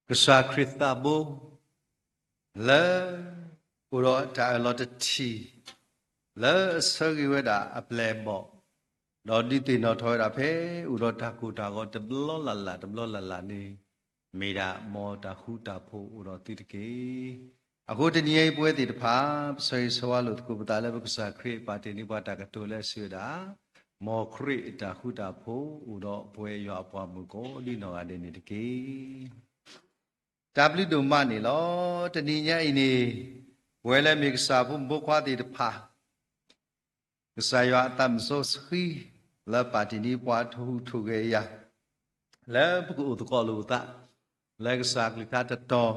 ကစၢ်ခရံာ်သးဘိ လၢ အိၣ်ဒီးတၢ်အၢၣ်လီၤတထံၣ် လၢအဆၢဂ့ၤဝဲဒၣ်အပျဲၢ်အဘီၣ်, ဒီးဒုးသ့ၣ်နီၣ်ထီၣ်ဝဲဒၣ်ဖဲအိၣ်ဒီးတၢ်ကိၢ်တၢ်ဂီၤတဘျီလၢ်လၢ်တဘျီလၢ်လၢ်န့ၣ်, မ့ၢ်ဒၣ်မ်တၢ်ဃူတၢ်ဖိးအိၣ်ဒီးသုတက့ၢ်. အဃိတနံၤအံၤပဝဲသ့ၣ်တဖၣ် ပဆၢဂ့ၤဆၢဝါလိာ်သကိးပသးလၢပကစၢ်ခရံာ်ပာ်တ့ၢ်န့ၢ်ပှၤတၢ်ကတိၤလၢအစံးဝဲဒၣ်, မ်ခရံာ်အတၢ်ဃူတၢ်ဖိးအိၣ်ဒီးပဝဲယွၤအပှၤမုၣ်ကိးဒ်နီၢ်ဂၤဒဲးန့ၣ်တက့ၢ်. တၢ်ဘျုးဒိၣ်မးန့ၣ်လီၤ. တနံၤညါအံၤန့ၣ်, ပဝဲလၢမ့ၢ်ကစၢ်ဖိမုၣ်ဖိခွါသ့ၣ်တဖၣ် ကစၢ်ယွၤအသးမုၣ်စီဆှံ လၢပာ်တ့ၢ်န့ၢ်ပှၤထိၣ်ဟူးထိၣ်ဂဲၤယၤ, လၢပကအိၣ်သကိးလိာ်ပသး လၢကစၢ်အကလုၢ်ကထါတတီၤ,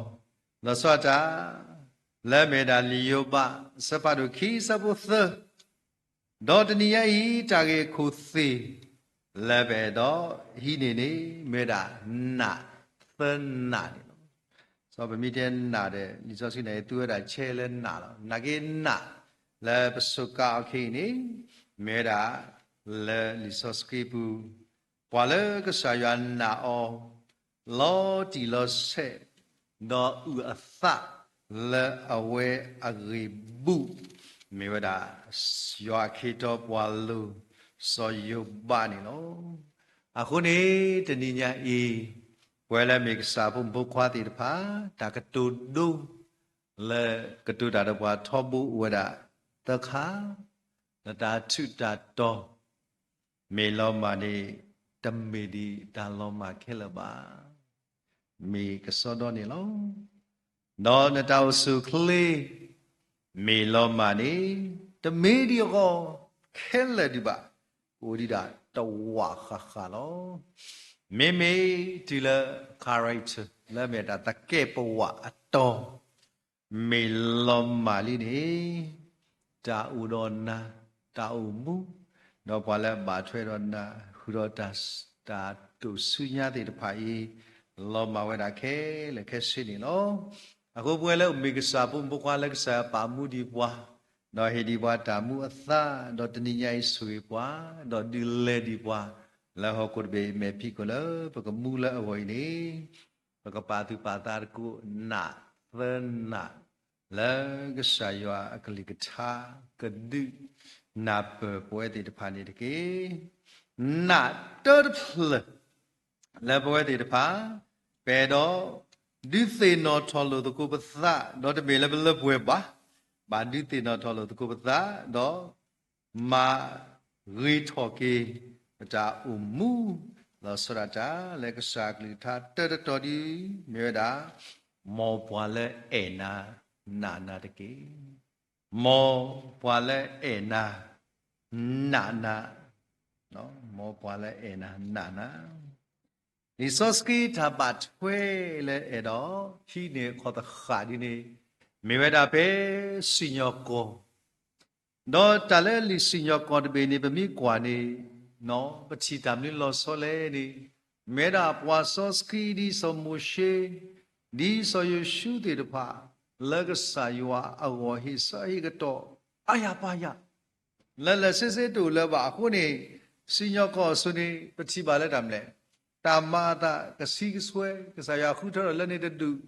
ဒီးဆီတၢ် လၢမ့ၢ်ဒၣ်လံာ်ယိၤဘး အဆၢဖးဒိၣ်ခံ အဆၢဖိသၢ, ဒီးတနံၤညါအံၤ တၢ်ဂ့ၢ်အခိၣ်သ့ၣ် လၢပအဲၣ်ဒိးဟံးန့ၢ်န့ၣ် မ့ၢ်ဝဲဒၣ် နးသၢနးန့ၣ်လီၤ. စီၤပမ့ၢ်တဲနးဒီး လံာ်စီဆှံန့ၣ် သူဝဲဒၣ်ဆဲးလၢနးလီၤ. နာ်က့နး လၢပစူးကါအီၤခဲအံၤန့ၣ် မ့ၢ်ဝဲဒၣ် လၢလံာ်စီဆှံပူၤ ပှၤလၢကစၢ်ယွၤနာ်အီၤ လီၤတံၢ်လီၤဆဲး ဒီးအုၣ်အသးလၢအဝဲအဂ့ၢ်ဘူး, မ့ၢ်ဝဲဒၣ် ယွၤအခ့တီပှၤလိၤ စီၤယိၤဘးန့ၣ်လီၤ. အဃိန့ၣ် တနံၤညါအံၤ ပဝဲလၢမ့ၢ်ကစၢ်ဖိမုၣ်ဖိခွါသ့ၣ်တဖၣ် တၢ်ကတိၤဒိ လၢကတိၤတၢ်ဒီးပှၤထီဘိအိၣ်ဝဲဒၣ်သၢခါ, ဒီးတၢ်ထူးတၢ်တီၤ မ့ၢ်လီၤမၢ်န့ၣ် တမ့ၢ်ဒံးတၢ်လီၤမၢ်ခဲလၢာ်ဘၣ်. မ့ၢ်ကစီဒီန့ၣ်လီၤ. ဒီးနတၢ်အိၣ်ဆူၣ်အိၣ်ချ့ မ့ၢ်လီၤမၢ်န့ၣ် တမ့ၢ်ဒံးအဂီၢ်ခဲလၢာ်ဒံးဘၣ်, ကအိၣ်ဒံးဒၣ်တဝးဃၣ်ဃၣ်လီၤ. မ့မ့ၢ်တုၤလၢ character လၢမ့ၢ်တၢ်သကဲးပဝးအတီၤ မ့ၢ်လီၤမၢ်လံန့ၣ် တၢ်အိၣ်ဒီးနၤ, တၢ်အိၣ်မူ, ဒီးပှၤလၢအဘၣ်ထွဲဒီးနၤ ဃုာ်ဒီးတၢ်, တၢ်တိာ်ဆူညါသ့ၣ်တဖၣ်အံၤ လီၤမၢ်ဝဲဒၣ်ခဲလၢာ်ခဲဆ့န့ၣ်လီၤ. အဃိပဝဲလၢမ့ၢ်ကစၢ်ဖိမုၣ်ဖိခွါ လၢကစၢ်ယွၤပာ်မူဒံးပှၤ, ဒီးဟ့ၣ်ဒံးပှၤတၢ်မူအသါ, ဒီးတနံၤညါအံၤဆိၣ်ဂ့ၤပှၤ, ဒီးဒုးလဲၤဒံးပှၤ လၢဟီၣ်ခိၣ်တဘ့ၣ်အမဲာ်ဖံးခိၣ်လၢပကမူလၢအဂီၢ်အံၤန့ၣ် ပကပာ်သူၣ်ပာ်သးသကိး နးသၢနး လၢကစၢ်ယွၤအကလုၢ်ကထါ ကဒုးနၢ်ပၢၢ်ပဝဲသ့ၣ်တဖၣ်န့ၣ်တက့ၢ်. နးတၢတဖျၢၣ် လၢပဝဲသ့ၣ်တဖၣ် ပအဲၣ်ဒိး ဒုးသ့ၣ်နီၣ်ထီၣ်လိာ်သကိးပသး ဒီးတမ့ၢ်လၢပလၢပှဲၤဘၣ်, ဘၣ်ဒုးသ့ၣ်နီၣ်ထီၣ်လိာ်သကိးပသး ဒီး မၤဂ့ၤထီၣ်က့ၤ ပတၢ်အိၣ်မူ လီၤဆီဒၣ်တၢ် လၢကစၢ်ကလုၢ်ကထါတၢတတီၤဒ် မ့ၢ်ဝဲဒၣ် မ်ပှၤလၢအဲၣ်နၤ နာ်နၤတက့ၢ်. မ်ပှၤလၢအဲၣ်နၤ နာ်နၤ, မ်ပှၤလၢအဲၣ်နၤ နာ်နၤ လံာ်စီဆှံတၢ်ဘၣ်ထွဲလၢအဲၣ်ဒိး ဟံးန့ၢ်အခီၣ်သဃာ်ဒ်န့ၣ် မ့ၢ်ဝဲဒၣ်ဖဲစံၣ်ညီၣ်ကွီၢ်, ဒီးတၢ်လၢလံာ်စံၣ်ညီၣ်ကွီၢ်တဘ့ၣ်န့ၣ် ပမ့ၢ်ကွၢ်န့ၣ် ပထံၣ်တၢ်မနုၤလီၤဆီလဲၣ်န့ၣ် မ့ၢ်ဝဲဒၣ်ပှၤစီဆှံဒ်စီၤမိၤၡ့, ဒ်စီၤယိၤၡူသ့ၣ်တဖၣ် လၢကစၢ်ယွၤအဂီၢ်ဟ့ၣ်ဆၢဟ့ၣ်ကတီၢ် အါယၤပါယၤ လၢလၢာ်ဆ့ဆ့တအိၣ်လၢၤဘၣ်အဃိန့ၣ် စံၣ်ညီၣ်ကွီၢ်အစိၤန့ၣ် ပထံၣ်ဘၣ်လၢတၢ်မနုၤလဲၣ်, တၢ်မၤအသးကဆံကဆွဲ, ကစၢ်ယွၤဃုထၢထီၣ်လၢန့ၣ်တဒူၣ်,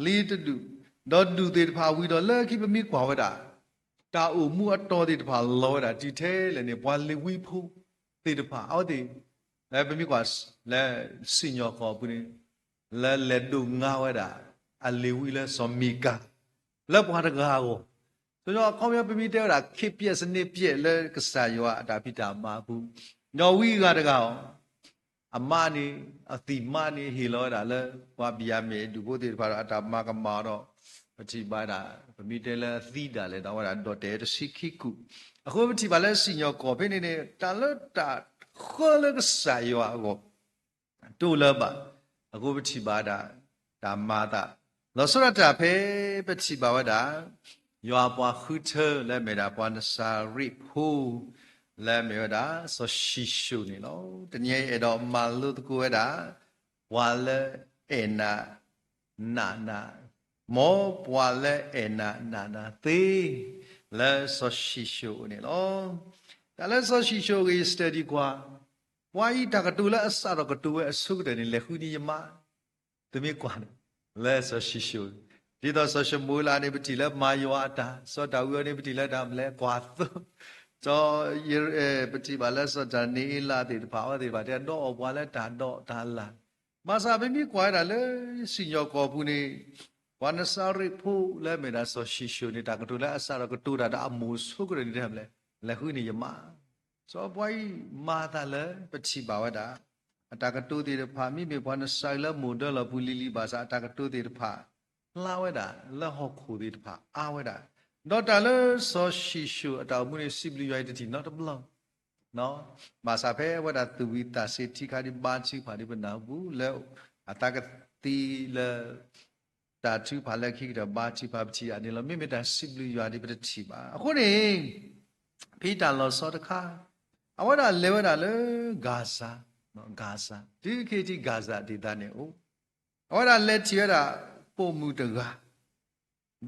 လံတဒူၣ်, ဒီးဒူၣ်သ့ၣ်တဖၣ်ဝံၤဒီးလၢခံပမ့ၢ်ကွၢ်ဝဲဒၣ် တၢ်အိၣ်မူအတီၤသ့ၣ်တဖၣ်လီၤဝဲဒၣ်တုၤထဲလဲၣ်န့ၣ် ပှၤလ့ၤဝံဖိသ့ၣ်တဖၣ် အဝဲသ့ၣ် လၢပမ့ၢ်ကွၢ် လၢစံၣ်ညီၣ်ကွီၢ်အပူၤန့ၣ် လၢလဲၤဒိးငါဝဲဒၣ် အလ့ၤဝံလၢစီၤမံကၤ လၢပှၤတဂၤအဂီၢ်, စီၤညီအခီပညီပမ့ၢ်တဲဝဲဒၣ် ခေတ်ပျက်စနစ်ပျက် လၢကစၢ်ယွၤအတၢ်ဖံးတၢ်မၤအပူၤ, ညီဝံအဂၤတဂၤအီၤ အမါန့ၣ် အသံၣ်မါန့ၣ် ဟ့ၣ်လီၤဝဲဒၣ်လၢ ပှၤဘံၣ်ယၤမ့ၢ်ဒူၣ်ဖိသ့ၣ်တဖၣ်ဒီး အတၢ်မၤကမၣ်အီၤဒီး ပထံၣ်ဘၣ်ဒၣ် ပမ့ၢ်တဲလၢအသံဒၣ်လဲာ်ဒီး အဝဲဒၣ်ဒီၣ်တဲာ်တဆံခံကူာ်, အဃိပထံၣ်ဘၣ်လၢစံၣ်ညီၣ်ကွီၢ်ဖဲန့ၣ်န့ၣ် တၢ်လၢတၢ်ဃၢလၢကစၢ်ယွၤအဂီၢ် တအိၣ်လၢၤဘၣ်, အဃိပထံၣ်ဘၣ်ဒၣ် တၢ်မၤအသး, လီၤဆီဒၣ်တၢ်ဖဲ ပထံၣ်ဘၣ်ဝဲဒၣ် ယွၤပှၤဃုထၢလၢမ့ၢ်ဒၣ်ပှၤနစၤရ့းဖိ လၢမ့ၢ်ဝဲဒၣ်စီၤၡံၣ်စိၣ်န့ၣ်လီၤ. တနံၤအံၤအဲၣ်ဒိးမၤလိသကိးဝဲဒၣ် ပှၤလၢအဲၣ်နၤ နာ်နၤ, မ်ပှၤလၢအဲၣ်နၤနာ်နၤသ့ လၢစီၤၡံၣ်စိၣ်အအိၣ်န့ၣ်လီၤ. တၢ်လၢစီၤၡံၣ်စိၣ်အဂ့ၢ် study ကွၢ်, ပှၤအံၤတၢ်ကတိၤလၢအစးထီၣ်ကတိၤဝဲအဆိကတၢၢ်န့ၣ် လဲၤဃုန့ၢ်ယမါ, သုမ့ၢ်ကွၢ်န့ၣ် လၢစီၤၡံၣ်ၡိၣ်, ဒ်သိးစီၤၡမူၤအ့လးန့ၣ် ပထံၣ်လၢမၤယွၤအတၢ်, စီၤဒၤဝံးအံၤန့ၣ် ပထံၣ်လၢတၢ်မနုၤလဲၣ် ကွၢ်သိ, စီၤ, ပထံၣ်ဘၣ်လၢစီၤဒၤနံးအ့လးသ့ၣ်တဖၣ် အဝဲသ့ၣ်တဖၣ်တဲ ဒီးအီၣ်ပှၤလၢတၢ်ဒိးတၢ်လၣ်, ဘၣ်ဆၣ်ပမ့ၢ်ကွၢ်ဝဲဒၣ်လၢစံၣ်ညီၣ်ကွီၢ်ပူၤန့ၣ် ပှၤနစၤရ့းဖိလၢအမ့ၢ်ဒၣ်စီၤၡံၣ်ၡိၣ်န့ၣ် တၢ်ကတိၤလၢအစးထီၣ်ကတိၤတၢ်ဒီးအမိၢ်ဆိကတၢၢ်န့ၣ်တဲမနုၤလဲၣ်, လဲၤဃုန့ၢ်ယမါ စီၤပှၤအံၤမၤအသးလၢပထံၣ်ဘၣ်ဝဲဒၣ် အတၢ်ကတိၤသ့ၣ်တဖၣ် မ့မ့ၢ်ပှၤနစၤလၢမိၢ်ဒၢလီၢ်ပူၤလံၤလံၤဘၣ်ဆၣ် အတၢ်ကတိၤသ့ၣ်တဖၣ် ဖျါဝဲဒၣ်လၢဟီၣ်ခိၣ်သ့ၣ်တဖၣ်အါဝဲဒၣ်, ဒီးတၢ်လၢစီၤၡံၣ်ၡိၣ်အတၢ်အိၣ်မူန့ၣ် စံးဘျုးယွၤအံၤတထံၣ်နီတဘျီ ဘၣ်ဆၣ်ဖဲအဝဲဒၣ်သူၣ်ဝံၤသးစ့ၤထံခါဒ်ဘါထုကဖၣ်ဒ်ပနၢ်ဟူပူၤလၢ အသးကသံလၢ တၢ်ထုကဖၣ်လၢခံကတၢၢ်ဘါထုကဖၣ်ပထံၣ်အန့ၣ်လီၤ. မ့မ့ၢ်တၢ်စံးဘျုးယွၤဒ်ပတထံၣ်ဘၣ်. အဃိန့ၣ် ဖဲတၢ်လီၤဆီတခါ အဝဲဒၣ်လဲၤဝဲဒၣ်လၢ Gaza, Gaza တုၤခဲအံၤ Gaza ဒၣ်သးန့ၣ်အိၣ်, အဝဲဒၣ်လဲၤထံၣ်ဝဲဒၣ်ပိာ်မုၣ်တဂၤ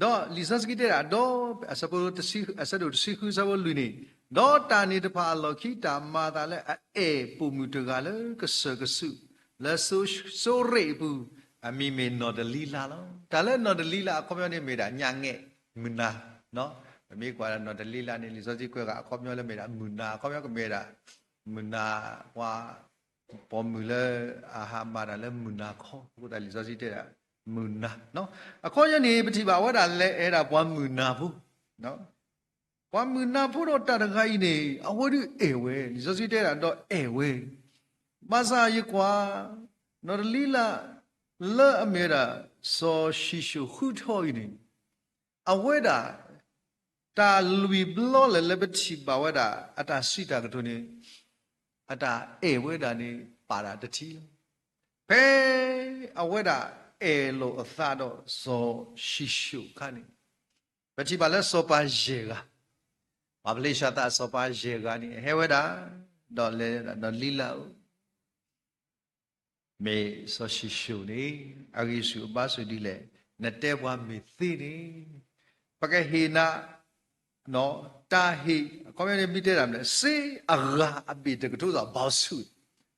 ဒီးလံာ်စီဆှံတဲဒၣ် ဒီးအဆၢဖိတဆံ, အဆၢဒိၣ်တဆံဃု အဆၢဖိလွံၢ်န့ၣ်, ဒီးတၢ်န့ၣ်တဖၣ်အလီၢ်ခံ တၢ်မၤအသးလၢအအဲၣ်ပိာ်မုၣ်တဂၤလၢကစၢၢ်ကဆူး လၢစိ, စိရ့ၣ်အပူၤ, အမံၤမ့ၢ်နီၢ်တလံလါလီၤ. တၢ်လၢနီၢ်တလံလါအခီပညီန့ၣ်မ့ၢ်ဒၣ်ညၣ်ငဲၣ်, မုၢ်နၤ, ပမ့ၢ်ကွၢ်ဒၣ်နီၢ်တလံလါန့ၣ် လံာ်စီဆှံကွဲးဃာ်အခီပညီလၢမ့ၢ်ဒၣ်မုၢ်နၤ, အခီပညီကမ့ၢ်ဒၣ် မုၢ်နၤ, ပှၤ ပိာ်မုၣ်လၢအဟးမၤတၢ်လၢမုၢ်နၤခီ, အဃိသတးလံာ်စီဆှံတဲဒၣ် မုၢ်နၤ, အခီပညီန့ၣ် ပထံၣ်ဘၣ်အဝဲဒၣ်လဲၤအဲၣ်ဒၣ်ပှၤမုၢ်နၤဖိ, ပှၤမုၢ်နၤဖိဒီးတၢ်တဂၤအံၤန့ၣ် အဝဲဒၣ်အဲၣ်ဝဲ, လံာ်စီဆှံတဲဒၣ်ဒီးအဲၣ်ဝဲ, ဘၣ်ဆၣ်ယကွၢ် နီၢ်တလံလါ လၢအမ့ၢ်ဝဲဒၣ် စီၤၡံၣ်ၡိၣ်ဃုထၢအံၤန့ၣ် အဝဲဒၣ် တၢ်လွံၢ်ဘျီလၢ်လၢပထံၣ်ဘၣ်ဝဲဒၣ် အတၢ်စံးတၢ်ကတိၤန့ၣ် အတၢ်အဲၣ်ဝဲဒၣ်န့ၣ် ပာ်ဒၣ်တထံၣ်လီၤ. ဖဲအဝဲဒၣ်အဲၣ်လိာ်အသးဒီးစီၤၡံၣ်ၡိၣ်အခါန့ၣ် ပထံၣ်ဘၣ်လၢစီၤပၤယဲၢ်ဂၤ, ပှၤဖလ့ၡသးအစီၤပၤယဲၢ်ဂၤန့ၣ် ဟဲဝဲဒၣ်, ဒီးလဲၤဒၣ်ဒီးလံလါဧၢ မ့ၢ်စီၤၡံၣ်ၡိၣ်န့ၣ် အဂံၢ်ဆူၣ်အဘါဆူၣ်ဒ်လဲၣ်, နတဲပှၤမ့ၢ်သ့န့ၣ် ပကဟ့ၣ်နၤ တၢ်ဟ့ၣ်, အခီပညီန့ၣ်မ့ၢ်တဲဒၣ်မနုၤလဲၣ်, စ့အဂၤအဘ့ၣ်တကထိ သိးဘီဆူၣ်,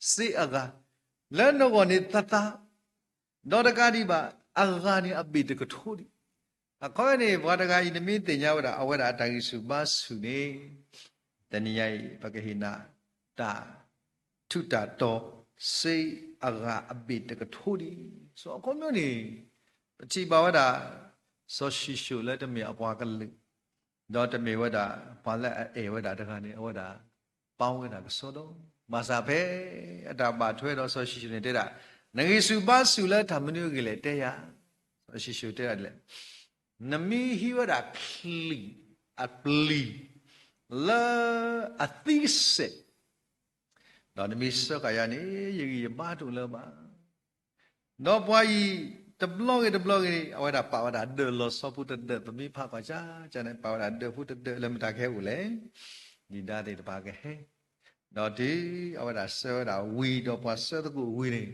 စ့အဂၤ လၢနဂီၢ်န့ၣ်သးသး, ဒီးတကးဒံးဘၣ် အဂၤန့ၣ်အဘ့ၣ်တကထိဒံး, အခီပညီန့ၣ် ပှၤတဂၤအံၤ နမ့ၢ်သ့ၣ်ညါဝဲဒၣ် အဝဲဒၣ်အတၢ်ဂံၢ်ဆူၣ်ဘါဆူၣ်န့ၣ် တနံၤညါအံၤ ပကဟ့ၣ်နၤ တၢ်ထူးတၢ်တီၤ စ့အဂၤအဘ့ၣ်တကထိဒံး, စီၤအခီပညီန့ၣ် ပထံၣ်ဘၣ်ဝဲဒၣ် စီၤၡံၣ်ၡိၣ်လၢတမ့ၢ်အပှၤကလုာ် ဒီးတမ့ၢ်ဝဲဒၣ် ပှၤလၢအအဲၣ်ဝဲဒၣ်တဂၤန့ၣ် အဝဲဒၣ် ပာ်ဝဲဒၣ်ကစီဒီ, ဘၣ်ဆၣ်ဖဲအတၢ်ဘၣ်ထွဲဒီးစီၤၡံၣ်ၡိၣ်န့ၣ်တဲဒၣ်, နဂံၢ်ဆူၣ်ဘါဆူၣ်လၢတၢ်မနုၤအဂ့ၢ်လဲၣ်တဲယၤ, စီၤၡံၣ်ၡိၣ်တဲဒၣ်ဒ်လဲၣ်, နမ့ၢ်ဟံးဝဲဒၣ်ချံၣ်အပျံၤ လၢအသံကစဲး ဒီးနမ့ၢ်စၢဃာ်ယၤန့ၣ် ယဂံၢ်ယဘါတအိၣ်လၢၤဘၣ်. ဒီးပှၤအံၤ တဘျီဂ့ၤတဘျီဂ့ၤန့ၣ် အဝဲဒၣ်ပာ်ဝဲဒၣ်ဒၢးလီၤဆီဖိတဒၢး, ပမ့ၢ်ဖးကွၢ်ကၠၢကၠၢန့ၣ် ပာ်ဝဲဒၣ်ဒၢးဖိတဒၢးလၢမတၤကဟဲအိၣ်လဲၣ်, ဒံဒါသ့ၣ်တဖၣ်ကဟဲ, ဒီးတုၤအဝဲဒၣ်ဆှၢဝဲဒၣ်ဝံၤဒီးပှၤဆှၢသကိးဝံၤန့ၣ်,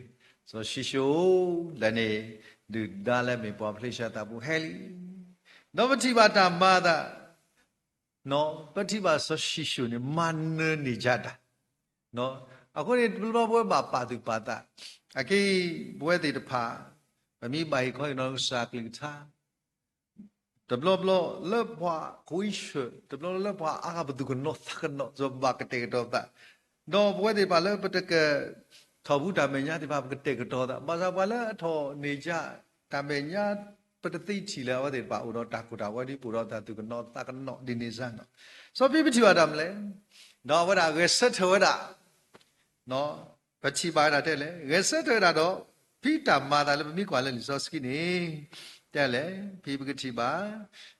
စီၤၡံၣ်ၡိၣ် လဲၤန့ၣ် ဒုၣ်ဒါလၢမ့ၢ်ပှၤဖလ့ၡသးဖိဟဲလံ, ဒီးပထံၣ်ဘၣ်တၢ်မၤအသး ပထံၣ်ဘၣ်စီၤၡံၣ်ၡိၣ်န့ၣ် မၤနၢၤန့ၢ်ယၤတၢ်, အဃိန့ၣ် တဘျီဘျီပဝဲဘၣ်ပာ်သူၣ်ပာ်သး, အခဲအံၤ ပဝဲသ့ၣ်တဖၣ် ပမ့ၢ်ဘၣ်ဟ့ၣ်ခီဟ့ၣ်နီၤကစၢ်အကလုၢ်ကထါ တဘျီဘျီလၢပှၤကဝံဆၢၣ်, တဘျီဘျီလၢပှၤအါဂၤပသူၣ်ကနိးသးကနိး ပဘၣ်ကတဲာ်ကတီၤသး, ဒီးပဝဲသ့ၣ်တဖၣ်လၢပတကထီၣ်ဘူးတၢ်မဲာ်ညါသ့ၣ်တဖၣ် ပကတဲာ်ကတီၤသး, ဘၣ်ဆၣ်ပှၤလၢအထီၣ်န့ၢ်ယၤ တၢ်မဲာ်ညါ ပတသ့ထံၣ်လၢအဝဲသ့ၣ်တဖၣ်အိၣ်ဒီးတၢ်ကိၢ်တၢ်ဂီၤဒ်ပအိၣ်ဒီးတၢ်သူၣ်ကနိးသးကနိးဒ်န့ၣ်စ့ၢ်ကီး, စီၤပ့းတရူးပထံၣ်ဘၣ်တၢ်မနုၤလဲၣ်, ဒီးအဝဲဒၣ်ဂဲၤဆၢထၢၣ်ဝဲဒၣ် ပထံၣ်ဘၣ်ဝဲဒၣ်တဲလဲၣ်, ဂဲၤဆၢထၢၣ်ဝဲဒၣ်ဒီး ဖဲတၢ်မၤအသးလၢပမ့ၢ်ကွၢ်လၢလံာ်စီဆှံန့ၣ် တဲလဲၣ်, ဖဲပကထံၣ်ဘၣ် ဒီး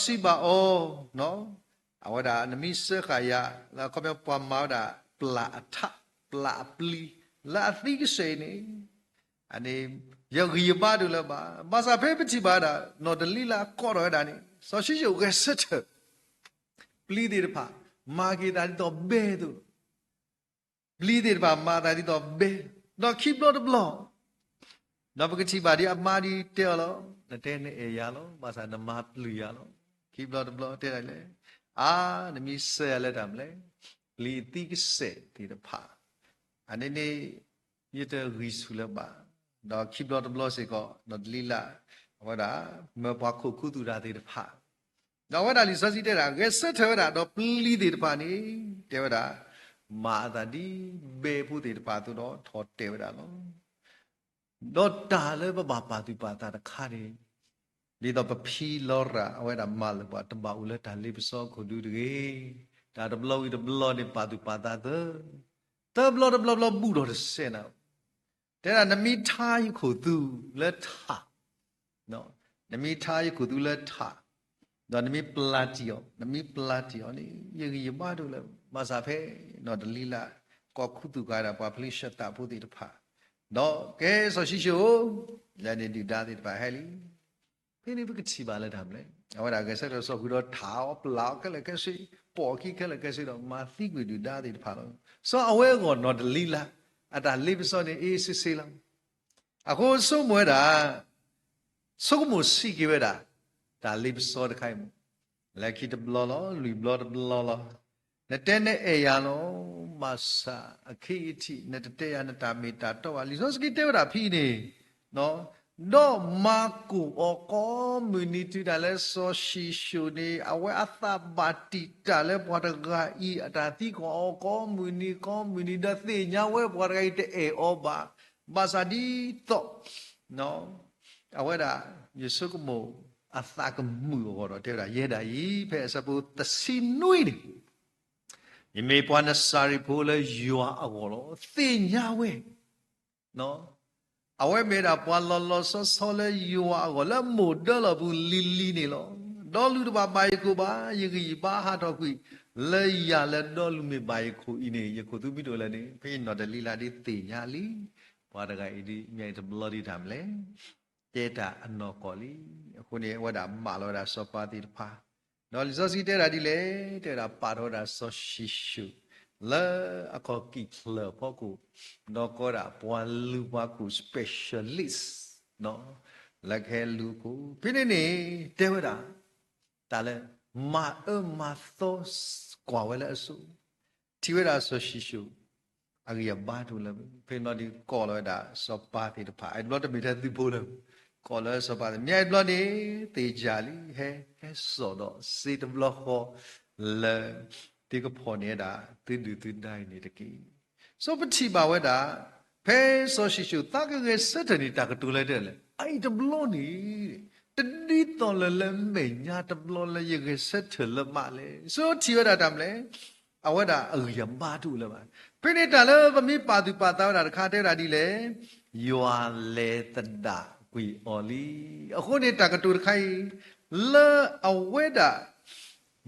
စံးဘၣ်အီၤ, အဝဲဒၣ်နမ့ၢ်စၢဃာ်ယၤ လၢအခီပညီပှၤမၤဝဲဒၣ် ပျၢ်အထး, ပျၢ်အပျံၤ လၢအသံကစဲးအံၤန့ၣ် ယဂံၢ်ယဘါတအိၣ်လၢၤဘၣ်. ဘၣ်ဆၣ်ဖဲပထံၣ်ဘၣ်ဝဲဒၣ် နီၢ်တလံလါကိးထီၣ်ဝဲဒၣ်န့ၣ် စီၤၡံၣ်ၡိၣ်ဂဲၤဆၢထၢၣ် ပျံၤသ့ၣ်တဖၣ် မၤက့ၤသးဒ်သိးဘဲအသိး, ပျံၤသ့ၣ်တဖၣ်မၤသးဒ်သိးဘဲ, ဒီးခံဘျီတဘျီ ဒီးပကထံၣ်ဘၣ်ဒ်အမါဒ်တဲအီၤလီၤ, နတဲနအဲၣ်ယၤလီၤ, ဘၣ်ဆၣ်နမၤပျုၤယၤလီၤ. ခံဘျီတဘျီတဲဒ်လဲၣ်, အါ, နမ့ၢ်စၢယၤလၢတၢ်မနုၤလဲၣ်, ပျံၤအသံကစဲးသ့ၣ်တဖၣ်, အန့ၣ်န့ၣ် ယတဂံၢ်ဆူၣ်လၢၤဘၣ်. ဒီးခံဘျီတဘျီစ့ၢ်ကီး နီၢ်ဒလံလး အဝဲဒၣ် မၢပှၤခိးခူသူၣ်တၢ်သ့ၣ်တဖၣ် ဒီးအဝဲဒၣ်လံာ်စီဆှံတဲဒၣ် ဂဲၤဆၢထၢၣ်ဝဲဒၣ် ဒီးပျံၤသ့ၣ်တဖၣ်န့ၣ် တဲဝဲဒၣ် မၤအသးဒ်ဘဲဖိသ့ၣ်တဖၣ်အသိးဒီး ထီၣ်တဲာ်ဝဲဒၣ်လီၤ. ဒီးတၢ်လၢပဘၣ်ပာ်သူၣ်ပာ်သးတခါန့ၣ် ဒ်သိးပဖံလီၤရၣ် အဝဲဒၣ်မၤလၢပှၤ တဘၣ်အိၣ်လၢတၢ်လ့ပစီအခိၣ်ဒုတဂ့ၤ. တၢ်တဘျီဝံၤတဘျီန့ၣ် ပာ်သူၣ်ပာ်သးသၢ, သၢဘျီတဘျီဘျီ ဘူးထီၣ်တစဲးနၤ တဲဒၣ် နမ့ၢ်ထါယခိၣ်သူလၢထး, နမ့ၢ်ထါယခိၣ်သူလၢထး, ဒီးနမ့ၢ်ပျၢ်တံၢ်အီၤ, နမ့ၢ်ပျၢ်တံၢ်အီၤန့ၣ် ယဂံၢ်ယဘါတအိၣ်လၢၤ. ဘၣ်ဆၣ်ဖဲ နီၢ်ဒလံလး ကိးခူသူၣ်ဃာ်ဒၣ်ပှၤဖလ့ၡသးဖိသ့ၣ်တဖၣ်, ဒီးကဲစီၤၡံၣ်ၡိၣ်ဧၢ, ယၤန့ၣ်ဒုၣ်ဒါသ့ၣ်တဖၣ်ဟဲလံ. ဖဲန့ၣ်ပကထံၣ်ဘၣ်လၢတၢ်မနုၤလဲၣ်, အဝဲဒၣ်ဂဲၤဆၢထၢၣ် စီၤဃုာ်ဒီးထးအီၤ ပျၢ်အီၤခဲလၢာ်ခဲဆ့, ပိာ်အခံခဲလၢာ်ခဲဆ့ဒီး မၤသံကွံာ်ဒုၣ်ဒါသ့ၣ်တဖၣ်လီၤ. စီၤအဝဲအဂီၢ် နီၢ်ဒလံလး အတၢ်လ့ပစီန့ၣ် အ့စ့စ့လီၤ. အဃိဆိကမိၣ်ဝဲဒၣ်, ဆိကမိၣ်စံးက့ၤဝဲဒၣ် တၢ်လ့ပစီတခါအံၤမ့ၢ် လၢခံတဘျီလီၤ, လွံၢ်ဘျီတဘျီလီၤ. နတဲနအဲၣ်ယၤလီၤ, ဘၣ်ဆၣ်အခံအထံး နတတဲယၤနတၢ်မ့ၢ်တၢ်တီဘၣ်. လံာ်စီဆှံတဲဝဲဒၣ်ဖဲအံၤန့ၣ်, ဒီးမၤကိၢ်အီၤကိးမုၢ်နံၤ တုၤဒၣ်လဲာ်စီၤၡံၣ်ၡိၣ်န့ၣ် အဝဲအသးဘၣ်တံာ်တာ်လၢပှၤတဂၤအံၤ အတၢ်သံကွၢ်အီၤကိးမုၢ်နံၤကိးမုၢ်နံၤ ဒီးသ့ၣ်ညါဝဲပှၤတဂၤအံၤတအဲၣ်အီၤဘၣ်. ဘၣ်ဆၣ်ဒ်သိး အဝဲဒၣ် ယဆိကမိၣ်အသးကမုာ်အဂီၢ်ဒီး တဲဝဲဒၣ် ယဲဒၣ်အံၤ ဖဲအဆၢဖိတဆံနွံန့ၣ် ယမ့ၢ်ပှၤနစၤရ့းဖိလၢယွၤအဂီၢ်လီၤ. သ့ၣ်ညါဝဲ အဝဲမ့ၢ်ဒၣ်ပှၤလီၤလီၤဆီဆီလၢယွၤအဂီၢ် လၢမိၢ်ဒၢလီၢ်ပူၤလံၤလံၤန့ၣ်လီၤ. ဒီလူတဘၣ်ဘၣ်ယခိၣ်ဘၣ်, ယဂံၢ်ယဘါဟးထီၣ်ကွံာ် လၢယၤလၢဒီလူမ့ၢ်ဘၣ်ယခိၣ်အံၤန့ၣ် ယခိၣ်သူမ့ၢ်တအိၣ်လၢၤန့ၣ် ဖဲအံၤနီၢ်ဒလံလးဒ်သ့ၣ်ညါလံ. ပှၤတဂၤအံၤဒ် မ့ၢ်တဘျီဒ်တၢ်မနုၤလဲၣ် တဲတၢ်အနီၢ်ကီၢ်လံ. အဃိန့ၣ် အဝဲဒၣ်မၢလီၤဝဲဒၣ်စီၤပၤသ့ၣ်တဖၣ်, ဒီးလံာ်စီဆှံတဲဒၣ်ဒ်လဲၣ်, တဲဝဲဒၣ်ပာ်ထီၣ်ဝဲဒၣ်စီၤၡံၣ်ၡိၣ် လၢအခီၣ်ကံၢ်ချၢၣ်အဖီခိၣ်, ဒီးကိးဒၣ်ပှၤလူၤပှၤခိၣ် specialist လၢကဟဲလူၤအခိၣ်, ဖဲန့ၣ်န့ၣ် တဲဝဲဒၣ် တၢ်လၢ မၤအၢမၤသီကွၢ်ဝဲလၢအစိၤ, ထံၣ်ဝဲဒၣ်စီၤၡံၣ်ၡိၣ် အဂံၢ်အဘါတအိၣ်လၢၤ, ဖဲန့ၣ်ဒီးကိးလီၤဝဲဒၣ်စီၤပၤသ့ၣ်တဖၣ်, အဘျီတမ့ၢ်ထဲသုးဖိလၢၤ, ကိးလီၤစီၤပၤသ့ၣ်, မ့ၢ်အဘျီန့ၣ် သ့ၣ်ယၢ်လံ, ဟဲ ဟဲစိာ်ဒီးစ့တဘျီဃီ လၢ သုကဖီၣ်န့ၢ်ဝဲဒၣ် သုဒုၣ်သုဒါအံၤန့ၣ်တက့ၢ်. ဆိပထံၣ်ဘၣ်ဝဲဒၣ် ဖဲစီၤၡံၣ်ၡိၣ်သးကဂဲၤဆၢထၢၣ်န့ၣ် တၢ်ကတိၤလၢတဲလဲၣ်, အအံၤတဘျီန့ၣ် တဒ်သိးလၢၤလၢမဲာ်ညါတဘျီလၢယဂဲၤဆၢထၢၣ်လၢၤဘၣ်လဲၣ်. ဆိထံၣ်ဝဲဒၣ်တၢ်မနုၤလဲၣ်, အဝဲဒၣ်အဂံၢ်အဘါတအိၣ်လၢၤဘၣ်. ဖဲန့ၣ်တၢ်လၢပမ့ၢ်ပာ်သူၣ်ပာ်သးဝဲဒၣ်တခါတဲဝဲဒၣ်ဒ်လဲၣ်, ယွၤလဲၤသဒၣ်ကွံာ်အီၤလံ. အဃိန့ၣ်တၢ်ကတိၤတခါအံၤ လၢအဝဲဒၣ်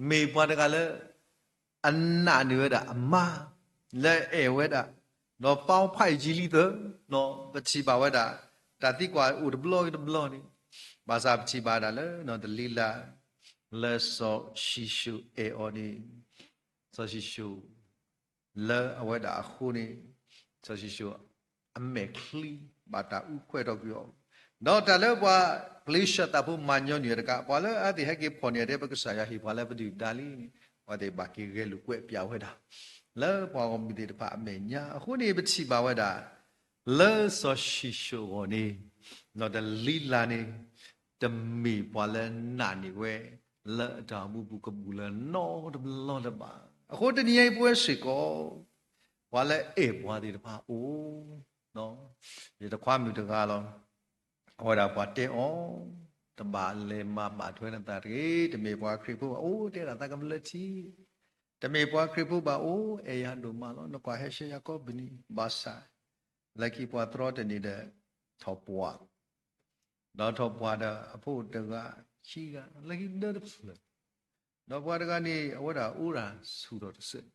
မ့ၢ်ပှၤတဂၤလၢ အနာ်န့ၢ်ဝဲဒၣ်အမါ လၢအအဲၣ်ဝဲဒၣ်, ဒီးပာ်ဖးအံၤကံလံသၢ, ပထံၣ်ဘၣ်ဝဲဒၣ် တၢ်သံကွၢ်အိၣ်တဘျီဂ့ၤတဘျီန့ၣ်, ဘၣ်ဆၣ်ပထံၣ်ဘၣ်ဒၣ်လၢနီၢ်ဒလံလး လၢစီၤၡံၣ်ၡိၣ်အဲၣ်အီၤန့ၣ်, စီၤၡံၣ်ၡိၣ် လၢအဝဲဒၣ်အဃိန့ၣ်, စီၤၡံၣ်ၡိၣ် အမဲာ်ချံ ဘၣ်တၢ်အူကွဲးထီၣ်ကွံာ်အီၤ, ဒီးတၢ်လၢပှၤဖလ့ၡသးဖိမၤညီနုၢ်တကး ပှၤလၢအဝဲသ့ၣ်ဟဲက့ၤဖီၣ်န့ၢ်အီၤတဲ ပကစၢ်ယွၤဟ့ၣ်ပှၤလၢပဒုၣ်ဒါလံန့ၣ်, အဝဲသ့ၣ်ဘၣ်က့ၤဂဲၤလိာ်ကွဲးပျးဝဲဒၣ် လၢပှၤဂီၢ်မုၢ်သ့ၣ်တဖၣ်အမဲာ်ညါ. အဃိန့ၣ် ပထံၣ်ဘၣ်ဝဲဒၣ် လၢစီၤၡံၣ်ၡိၣ်အဂီၢ်န့ၣ်, နီၢ်ဒလံလးန့ၣ် တမ့ၢ်ပှၤလၢနာ်န့ၢ်ဝဲ လၢအတၢ်အိၣ်မူပူၤကဘူးလၢၤနီတဘျီလၢၤဘၣ်. အဃိတနံၤအံၤပဝဲစ့ၢ်ကီး ပှၤလၢအဲၣ်ပှၤသ့ၣ်တဖၣ်အိၣ်, ယတခွါမုၣ်တဂၤလီၤ. အဝဲဒၣ်ပှၤတဲအီၤ, တဘၣ်လဲၤမၤဘၣ်ထွဲနသးတဂ့ၤ, တမ့ၢ်ပှၤခရံာ်ဖိဘၣ်အိၣ်, တဲဒၣ်သးကမျၢၢ်ထံ, တမ့ၢ်ပှၤခရံာ်ဖိဘၣ်အိၣ်, အဲၣ်ယၤဒိၣ်မးလီၤ, နကွၢ်ဟဲဆှၢယၤကိးပနံၤ, ဘၣ်ဆၣ် လၢခံပှၤတြီတန့ၢ်ဒီး ထီၣ်ပှၢ် ဒီးထီၣ်ပှၢ်ဒီးအဖိတဂၤခံဂၤ လၢခံဒၢတဖျၢၣ်, ဒီးပှၤတဂၤန့ၣ် အဝဲဒၣ်အိၣ်ဒၣ်ဆူၣ်ထီၣ်တစဲး,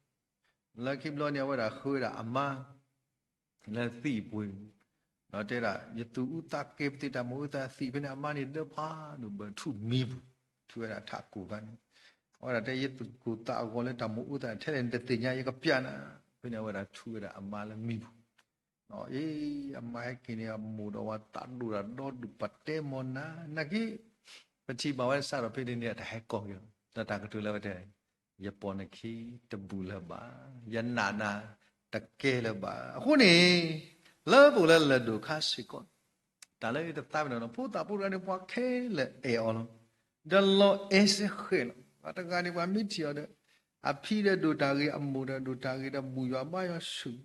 လၢခံဘျီန့ၣ် အဝဲဒၣ်ဃုဝဲဒၣ်အမါ လၢသံၣ်ပှ့ၤ, ဒီးတဲဒၣ် ယသူၣ်အုးသးကဲၤပသ့ၣ်တၢ်မ့ၢ်အုးသးသံၣ်ဖဲန့ၣ် အမါန့ၣ်ဒၢဖးဒိၣ်ဘၢၣ်ထူၣ်မံပူၤ, ထူၣ်ဝဲဒၣ်ထးကိၢ်ခါန့ၣ်, အဝဲဒၣ်တဲ ယသူၣ်ကိၢ်သးဂီၤလၢတၢ်မ့ၢ်အုးသးထဲလဲၣ် နတသ့ၣ်ညါယကပျးနၤ, ဖဲန့ၣ်အဝဲဒၣ်ထူၣ်ဝဲဒၣ်အမါလၢမံပူၤ အ့ အမါဟဲက့ၤန့ၣ် အမိၢ်ဒီးဝၤသးဒိၣ်တၢ်ဒီဒူၣ်ပတဲမီၤနၤ နာ်က့ ပထံၣ်ဘၣ်ဝဲစးထီၣ်ဖဲန့ၣ်န့ၣ် တၢ်ဟဲကီၢ်က့ၤလီၤ. ဒီးတၢ်ကတိၤလၢဝဲတဲ ယပိာ်နခံတဘူးလၢၤဘၣ်, ယနာ်နၤတကဲလၢၤဘၣ်. အဃိန့ၣ် လၢပအိၣ်လၢလၢၢ်ဒိၣ်ခါစ့ၢ်ကီး တၢ်လၢတသးပ့ၤနီၣ်နီၤ ဖိသၣ်ဖိတဂၤန့ၣ် ပှၤခဲလၢာ်အဲၣ်အီၤလီၤ. ဒီးလီၤအဲၣ်စ့ၢ်ကီးလီၤ. ပှၤတဂၤန့ၣ် ပှၤမ့ၢ်ထံၣ်အီၤဒီး အဖံဒီးဒိၣ်တၢ်ဂ့ၤ, အမိၢ်ဒီးဒိၣ်တၢ်ဂ့ၤ, ဒီးဘူၣ်ယွၤဘါယွၤဆူၣ်.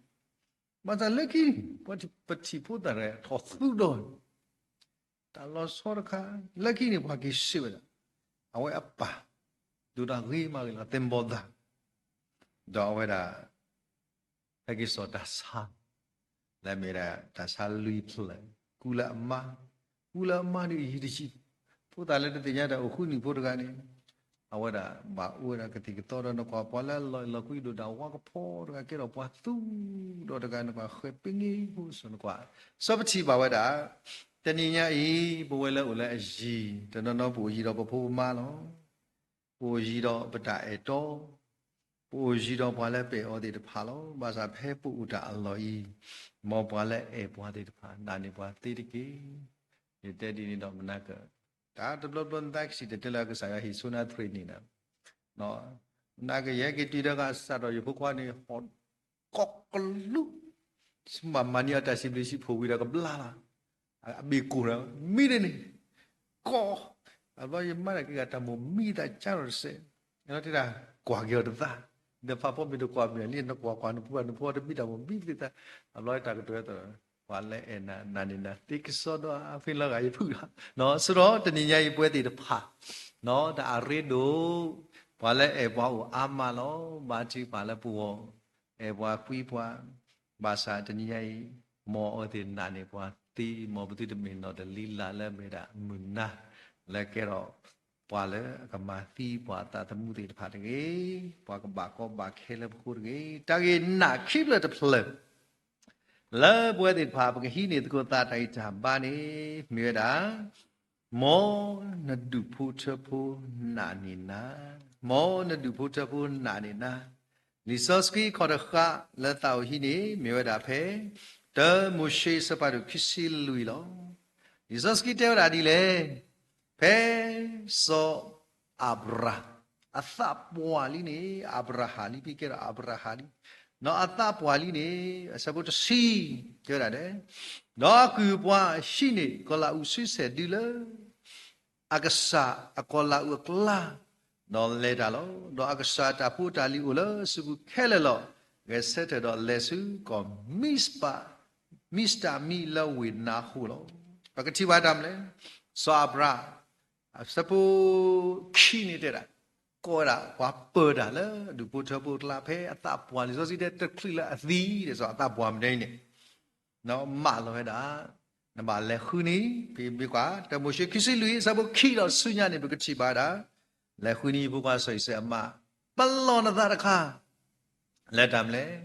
ဘၣ်ဆၣ်လၢခံန့ၣ် ပှၤပထံၣ်ဖိသၣ်တဂၤထီၣ်သူဒီး တၢ်လီၤဆီတခါ, လၢခံန့ၣ် ပှၤက့ၤစံးဝဲဒၣ် အဝဲအပၢ် ဒိၣ်တၢ်ဂ့ၤမးဂ့ၤလီၤ သ့ၣ်ဘီၣ်သး, ဒီးအဝဲဒၣ် ဟဲက့ၤစိာ်တၢ်ဆါ, လၢအမ့ၢ်ဒၣ်တၢ်ဆါလွံၢ်ဖျၢၣ်, ကူလၢအမါ, ကူလၢအမါဒ်အယံၤတယံၤ, ဖိသၣ်လၢတသ့ၣ်ညါတၢ်အိၣ်ဃုနံၣ်ဖိတဂၤန့ၣ်, အဝဲဒၣ်ဘၣ်အိၣ်ဝဲဒၣ်ကသံၣ်ကသီဒီး နကွၢ်ပှၤလၢအလီၤအဲၣ်လီၤကွံဒိၣ်တၢ် ဝါကဖီတဂၤ ကဲထီၣ်ပှၤသူဒီးတဂၤ နကွၢ်ဃဲၤပ့ၤန့ၣ်ဖိစီၤ နကွၢ်, စီၤပထံၣ်ဘၣ်ဝဲဒၣ်, တနံၤညါအံၤ ပဝဲလၢအိၣ်လၢအယံၤ တနီၤနီၤပအိၣ်ယံၤဒီးပဖိပမါလီၤ. ပအိၣ်ယံၤဒီးပတၢ်အဲၣ်တီ, ပအိၣ်ယံၤဒီးပှၤလၢပအဲၣ်အီၤသ့ၣ်တဖၣ်လီၤ. ဘၣ်ဆၣ်ဖဲပအိၣ်တၢ်အလီၢ်အံၤ, မ်ပှၤလၢအဲၣ်ပှၤသ့ၣ်တဖၣ် နာ်န့ၢ်ပှၤသ့တက့ၢ်. ယတဲဒ်န့ၣ်ဒီးမနၤက, တၢ်တဘျီဘျီနသးကဆံးတဲတဲလၢကစၢ်ယွၤဟ့ၣ်ဆိနၣ် training န့ၣ်, မနၤကယဲၢ်က့ၤတုၤတဂၤစးထီၣ်ယဖိခွါန့ၣ် ဟီၣ်ကိးကလူး, မၤမၤန့ၢ်အတၢ်စံးဘျုးစံးဖှိၣ်ဝံၤဒီးကဘျါလီၤ, အဘ့ၣ်ကိၢ်ဒီး မံတန့ၢ်, ကိး, အဘျီယမါတၢ်က့ၤဂၤတၢ်မိၣ်မံသးကၢ်ဒီးတစဲး, ဒီးတဲဒၣ် ကွၢ်က့ၤအီၤတသး, ဒီးဖးဖီမ့ၢ်တကွၢ်မ့ၢ်လံ နကွၢ်ကွၢ်နဖိနဖိတမံတၢ်မိၣ်မံသ့သး, အဘျီတၢ်ကတိၤဝဲသိး, ပှၤလၢအဲၣ်နၤ နာ်န့ၢ်နၤသ့ကစီဒီဧါ ဖဲလီၤဂာ်ယဖုၣ်လီၤ, စရီတနံၤညါအံၤပဝဲသ့ၣ်တဖၣ်, တၢ်အရ့ဒိၣ်, ပှၤလၢအဲၣ်ပှၤအိၣ်အါမးလီၤ. ဘါထုကဖၣ်လၢပဂီၢ်, အဲၣ်ပှၤကွံပှၤ, ဘၣ်ဆၣ်တနံၤညါအံၤ, မ်အဝဲသ့ၣ်နာ်န့ၢ်ပှၤသ့, မ်ပသုတမ့ၢ်နီၢ်တလံၤလၢ်လၢအမ့ၢ်ဒၣ်မုၢ်နၤ, လၢကဲထီၣ်ပှၤလၢအကမၤသံပှၤသးသမူသ့ၣ်တဖၣ်တဂ့ၤ, ပှၤကဘၣ်ကီဘၣ်ခဲလၢပဃိတဂ့ၤ. တၢ်ဂ့ၢ်နာ်ခံဖျၢၣ်တဖျၢၣ် လၢပဝဲသ့ၣ်တဖၣ် ပကဟံးန့ၢ်သကိးသးတၢ်ဂံၢ်တၢ်ဘါန့ၣ် မ့ၢ်ဝဲဒၣ်, မ်နဒူၣ်ဖိထၢဖိနာ်န့ၢ်နၤ, မ်နဒူၣ်ဖိထၢဖိနာ်န့ၢ်နၤ, လံာ်စီဆှံခီၣ်တဃာ်လၢသးအိၣ်ဟံးန့ၢ် မ့ၢ်ဝဲဒၣ်ဖဲ တၢမိၤၡ့အဆၢဖးဒိၣ်ခံဆံလွံၢ်လီၤ. လံာ်စီဆှံတဲဝဲဒၣ်ဒ်လဲၣ်, ဖဲစီၤ အၤဘြၤဟၣ် အသးပှၢ်လံန့ၣ်, အၤဘြၤဟၣ်လံ ဖဲကဲထီၣ်အၤဘြၤဟၣ်လံ, ဒီးအသးပှၢ်လံန့ၣ် အဆၢဖိတဆံ တဲဝဲဒၣ်, ဒီးအကုၢ်အပှၤဟံးန့ၢ်ကီၤလၤအူဆံဆဲၣ်ဒုလၢ အကစၢ်အကီၤလၤအူအကျါ, ဒီးလဲၤတၢ်လီၤ. ဒီးအကစၢ်တၢ်ဖိတၢ်လံၤအိၣ်လၢအစုပူၤခဲလၢာ်လီၤ. ဂဲၤဆၢထၢၣ်ဒီးလဲၤဆူကီၢ် မံစတၤမံလၢဝ့ၢ်နၤဃိၣ်လီၤ. ပကထံၣ်ဘၣ်တၢ်မနုၤလဲၣ်, စီၤအၤဘြၤဟၣ် အဆၢဖိခံန့ၣ်တဲဒၣ်, ကိးဝဲဒၣ်ပှၤပၢၤတၢ်လၢဒူၣ်ဖိထၢဖိအကျါ ဖဲအသးပှၢ်လံာ်စီဆှံတဲတချုးလၢအသံဒီး စီၤအသးပှၢ်မနုၤအံၤန့ၣ် မၢလီၤဝဲဒၣ်, နဘၣ်လဲၤဃုန့ၢ်, ဖဲမ့ၢ်ကွၢ် တၢမိၤၡ့ခံဆံလွံၢ် အဆၢဖိခံဒီးဆူညါန့ၣ် ပကထံၣ်ဘၣ်ဒၣ်, လဲၤဃုန့ၢ်ယဖိခွါစီၤအံၤစဲးအမါ, ပလီၢ်နသးတခါ လၢတၢ်မနုၤလဲၣ်,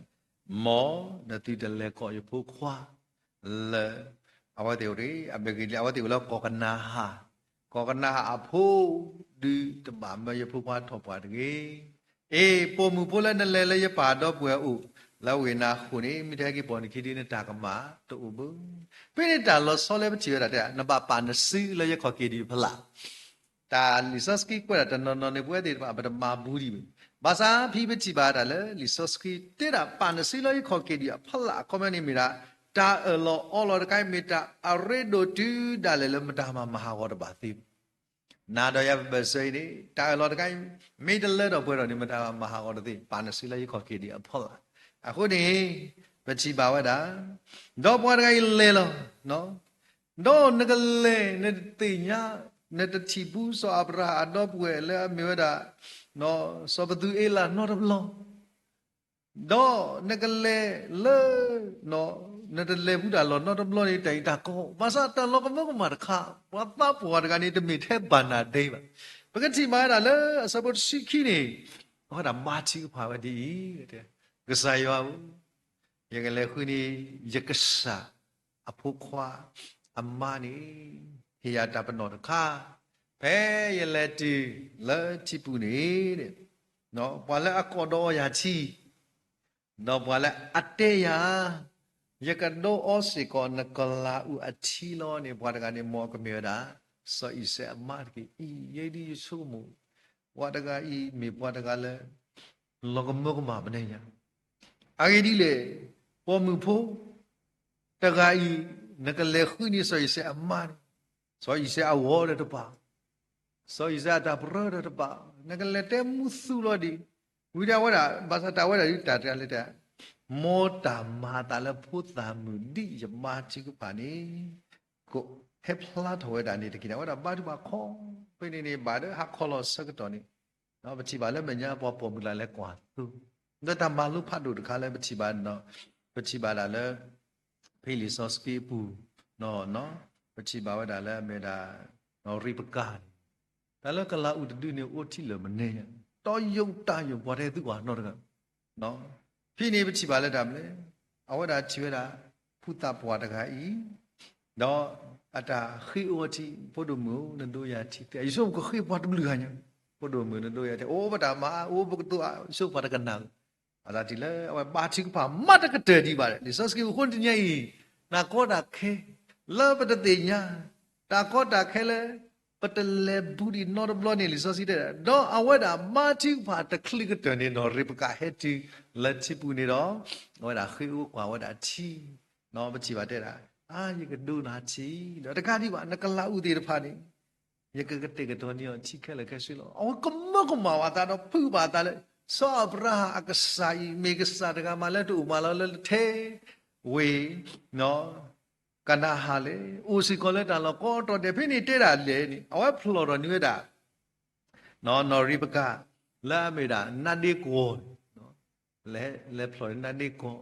မ်နသုတလဲၤကိးယဖိခွါ လၢ အဝဲသ့ၣ်အိၣ်တ့ၢ် အဘ့ၣ်ဂ့ၤလံ အဝဲသ့ၣ်အိၣ်လၢကီၢ်ကနၤဧၣ်, ကီၢ်ကနၤဧၣ်အဖိ ဒုးတဘၣ်မၢယဖိခွါထီၣ်ပှၢ်တဂ့ၤ. အ့ ပိာ်မုၣ်ဖိလၢနလဲၤလၢယပၢ်ဒီပုၢ်ဝဲၢ်အိၣ် လၢဝ့ၢ်နၤဃိၣ်န့ၣ် မ့ၢ်တဟဲက့ၤပိာ်နခံဒုး နတၢ်ကမၣ်တအိၣ်ဘၣ်. ဖဲန့ၣ်တၢ်လီၤဆီလၢပထံၣ်ဝဲဒၣ်တဲ နဘၣ်ပာ်နစုလၢယခီၣ်က့ၤဒံးအဖီလာ် တၢ်လံာ်စီဆှံကွဲးဒၣ်တနီၤနီၤန့ၣ် ပဝဲသ့ၣ်တဖၣ် ပတမၤဘူးဒံးဘၣ်. ဘၣ်ဆၣ်ဖဲပထံၣ်ဘၣ်တၢ်လၢ လံာ်စီဆှံတဲဒၣ်ပာ်နစုလၢယခီၣ်က့ၤဒံးအဖီလာ်အခီပညီန့ၣ်မ့ၢ်ဒၣ် တၢ်အၢၣ်လီၤအီလီၤတခါအံၤ မ့ၢ်တၢ်အရ့ဒိၣ်တုၤဒၣ်လဲာ်လၢမတၤမၤမၤဟးဂီၤတဘၣ်သ့ဘၣ်. နၤဒီးယၤပဘၢၣ်စၢၤအံၤန့ၣ် တၢ်အၢၣ်လီၤတခါအံၤ မ့ၢ်တလၢထီၣ်ပှဲၤထီၣ်န့ၣ် မတၤမၤဟးဂီၤတသ့ ပာ်နစုလၢယခီၣ်က့ၤဒံးအဖီလာ်. အဃိန့ၣ် ပထံၣ်ဘၣ်ဝဲဒၣ် ဒီးပှၤတဂၤအံၤလဲၤလီၤ ဒီးနကလဲၤ နတသ့ၣ်ညါ နတထံၣ်ဘူးစီၤအၤဘြၤဟၣ်အဒီပုၢ်ဝဲၢ်လၢအမ့ၢ်ဝဲဒၣ် စီၤပသူၤအ့လးနီတဘျီ, ဒီးနကလဲၤလၢ နတလဲၤဘူးတၢ်လီၢ်နီတဘျီန့ၣ် တၢ်အံၤတၢ်ကီ ဘၣ်ဆၣ်တၢ်လီၤကမၢကမၣ်တခါ ပှၤသးပှၢ်တဂၤန့ၣ် တမ့ၢ်ထဲဘၣ်နၤဒဲးဘၣ်. ပကထံၣ်ဘၣ်ဝဲဒၣ်လၢအဆၢဖိတဆံခံန့ၣ် အဝဲဒၣ်ဘါထုကဖၣ်ဝဲဒ်အံၤ, ကစၢ်ယွၤဧၢ, ယကလဲၤဃုန့ၢ် ယကစၢ် အဖိခွါအမါန့ၣ် ဟ့ၣ်ယၤတၢ်ပနီၣ်တခါ, ဖဲယလဲၤတုၤလၢထံပူၤန့ၣ် ပှၤလၢအကိးဒီးအီယၤထံ ဒီးပှၤလၢအတဲယၤ, ယကဒိးအီစ့ၢ်ကီးနကီၤလၤအူအထံလီၤန့ၣ် ပှၤတဂၤန့ၣ် မ်အကမ့ၢ်ဝဲဒၣ် စီၤအံၤစဲးအမါတက့ၢ်. အံၤ ယဲဒ်ယဆိကမိၣ် ပှၤတဂၤအံၤ မ့ၢ်ပှၤတဂၤလၢ လီၤကမၢကမၣ်မနုၤညါ, အဂ့ၢ်ဒ်လဲၣ်, ပိာ်မုၣ်ဖိ တဂၤအံၤ နကလဲၤဃုန့ၢ်စီၤအံၤစဲးအမါန့ၣ်, စီၤအံၤစဲးအဂီၤဒီးတပာ်, စီၤအံၤစဲးအတၢ်ပရၢဒီးတပာ်, နကလဲၤတဲမူသူလီၤဒံး, ဝံၤဒီးအဝဲဒၣ် ဘၣ်ဆၣ်တၢ်ဝဲဒၣ်ဒ်တၢ်တဂၤလဲၤတဲ, မ်တၢ်မၤအသးလၢဖိသၣ်မုၣ်ဒ်ယမါထုကဖၣ်န့ၣ် ကဟဲဖျါထီၣ်ဝဲဒၣ်န့ၣ်တက့ၢ်န့ၣ် အဝဲဒၣ်ဘါထုကဖၣ်ခီ, ဖဲန့ၣ်န့ၣ် ဘၣ်ဒီးဟးခီလီၤဆၢကတီၢ်န့ၣ်, ပထံၣ်ဘၣ်လၢမဲာ်ညါပှၤပိာ်မုၣ်တဂၤလဲၤကွၢ်သိ, ဒီးတၢ်မၤလိဖးဒိၣ်တခါလၢပထံၣ်ဘၣ်, ပထံၣ်ဘၣ်ဒၣ်လၢ ဖဲလံာ်စီဆှံအပူၤ, ပထံၣ်ဘၣ်ဝဲဒၣ်လၢအမ့ၢ်ဒၣ် နီၢ်ရ့ပကၤန့ၣ်, တၢ်လၢကလၤအူးတဒုန့ၣ် အိၣ်ထံလၢာ်မနုၤညါ, တီယိာ်တၢ်ယိာ် ပှၤတဟဲသုကွၢ်နီတဂၤ, ဖဲန့ၣ်ပထံၣ်ဘၣ်လၢတၢ်မနုၤလဲၣ်, အဝဲဒၣ်ထံၣ်ဝဲဒၣ် ဖိသၣ်ပှၢ်တဂၤအံၤ ဒီးအတၢ်ဃ့အီထံ, ဖိဒိၣ်မုၣ်ဧၢ နဒိယၤထံသ့, ယဆိကမိၣ်ကဃ့ပှၤတဘျုးဂၤညါ, ဖိဒိၣ်မုၣ်နဒိယၤထံ အိၣ်ပတၢ်မၤ အိၣ်ပကတိၤ ယဆိကမိၣ်ပှၤတကနၣ်ဧၢ, အတၢ်ထံၣ်လၢအဝဲဘါထုကဖၣ်မးတကတၢၢ်ဒံးဘၣ်ဒီး လံာ်စီဆှံအဃိတနံၤအံၤ, တၢ်ကီတၢ်ခဲ လၢပတသ့ၣ်ညါ, တၢ်ကီတၢ်ခဲလၢ ပတလဲၤဘူးဒံးနီတဘျီန့ၣ် လံာ်စီဆှံတဲဒၣ်, ဒီးအဝဲဒၣ်ဘါထုကဖၣ်တချုးကတၢၢ်န့ၣ် နီၢ်ရ့ပကၤဟဲတုၤလၢထံပူၤန့ၣ်ဒီး အဝဲဒၣ်ဃ့အီကွၢ်ဝဲဒၣ်ထံ, ပထံၣ်ဘၣ်တဲဒၣ်, အါ ယကဒိနၤထံ, ဒီးတကးဒံးဘၣ် နကလၤအူးသ့ၣ်တဖၣ်န့ၣ် ယကကတဲာ်ကတီၤန့ၢ်အီၤထံခဲလၢာ်ခဲဆ့လီၤ. အဝဲကမၢကမၣ်ဝဲအသးဒီးဖုးဘၣ်အသးလၢ စီၤအၤဘြၤဟၣ်အကစၢ်အံၤ မ့ၢ်ကစၢ်တဂၤမးလၢတအိၣ်မးလီၤလၢထဲဝ့ၢ် ကနၤအၣ်လဲၣ်, အိၣ်စ့ၢ်ကီးလၢတၢ်လီၢ်ကိးတီၤဒဲး ဖဲန့ၣ်တဲဒၣ်လဲၣ်န့ၣ် အဝဲဖျိးထီၣ်န့ၢ်ဝဲဒၣ် နီၢ်ရ့ပကၤ လၢအမ့ၢ်ဒၣ်နါဒ့ကီၢ်, လဲၤဖျိးန့ၢ်နါဒ့ကီၢ်,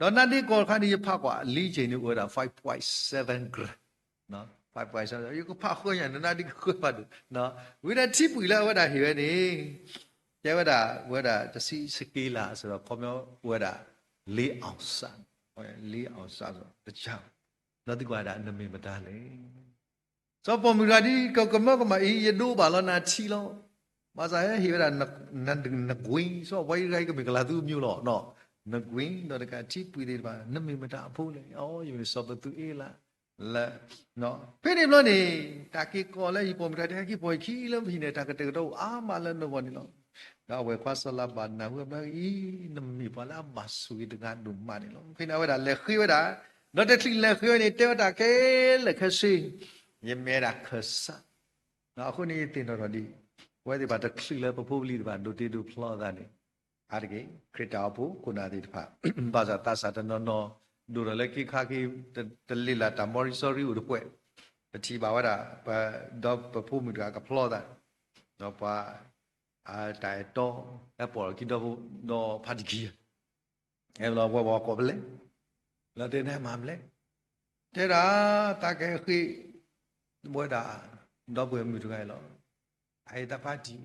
ဒီးနါဒ့ကီၢ်တခါန့ၣ် ယဖးကွၢ်လံက့ၤန့ၣ် အိၣ်ဝဲဒၣ် five point seven gram, five point seven, ယကဖးဃၢညါ နနါဒ့ကီၢ်ဃၢဖးဒိၣ်, ဝံၤဒီးထံပှံာ်လၢအဝဲဒၣ်ဟ့ၣ်ဝဲန့ၣ် တဲဝဲဒၣ် ဝဲဒၣ်တဆံစက့လးအစးဒီး ခီပညီအိၣ်ဝဲဒၣ် လေးအောင်စ လေးအောင်စ တက ဒီးသုကွၢ်ဒၣ် နမ့ၢ်မတၤလဲၣ်. စီၤပိာ်မုၣ်တဂၤဒ်ကကမၢကမၣ်အံၤ ယဒိဘၣ်လီၤနၤထံလီၤ. ဘၣ်ဆၣ်ဟဲဟ့ၣ်ဝဲဒၣ် နကွ့, စီၤပှၤအံၤတဂၤအံၤကမ့ၢ်ကလၤသူအမျိုးလီၤနီၤ. နကွ့ ဒီးတကးထံပှံာ်သ့ၣ်တဖၣ် နမ့ၢ်မတၤအဖိလဲၣ်. အီ ယမ့ၢ်စီၤပသူအ့လး လၢ ဖဲန့ၣ်ဘျီန့ၣ် တၢ်က့ၤကီးလၢယပိာ်မုၣ်တဂၤ တဟဲက့ၤပိာ်ယခံလၢပဟံၣ်န့ၣ် တၢ်ကတဲာ်ကတီၤအိၣ်အါမးလၢနဂီၢ်န့ၣ်လီၤ. ဒီးအဝဲၢ်ခွါစီၤလၤဘၣ်နၢ်ဟူအဘျါအံၤ နမ့ၢ်ပှၤလၢအဘၣ်ဆိၣ်ဂ့ၤတဂၤဒိၣ်မးန့ၣ်လီၤ. ဖဲန့ၣ်အဝဲဒၣ်လဲၤဃ့ဝဲဒၣ်, ဒီးတချုးလဲၤဃ့ဝဲန့ၣ် တဲဝဲတၢ်ခဲလၢာ်ခဲဆ့, ယမ့ၢ်ဝဲဒၣ်ခၢၣ်စး အဃိန့ၣ်ယသ့ၣ်နီၣ်ထီၣ်ဒ် ပဝဲသ့ၣ်တဖၣ်တချုးလၢပဖိပလံၤတဖၣ်ဒိးတ့ဒိးဖျီအသးန့ၣ် အါတက့ၢ် ခရံာ်တၢ်အိၣ်ဖှိၣ်ခိၣ်နၢ်သ့ၣ်တဖၣ် ဘၣ်ဆၣ်သးစၢ်တနီၤနီၤ ဒိၣ်ထီၣ်လၢက့ခါက့ တလ့ၢ်လၢ်တၢ်မီရံစီရံအိၣ်တပှဲၤ, ပထံၣ်ဘၣ်ဝဲဒၣ် ပဒီပဖိမုၣ်တဂၤကဖျီသး ဒီးပှၤ တၢ်အဲၣ်တီ ဟဲပိာ်လီၤခံဒီဖိ ဒီဖါတံၢ်ခံဂၤ အဲၣ်လီၤပှၤဘၣ်ကိးပလဲၣ်, လၢတဲနမၤဘျဲၣ်, တဲဒၣ် သးကဟဲဃ့ ဝဲဒၣ် ဒီပုၢ်ဝဲၢ်မုၣ်တဂၤအံၤလီၤ. အအံၤသးဖါတံၢ်,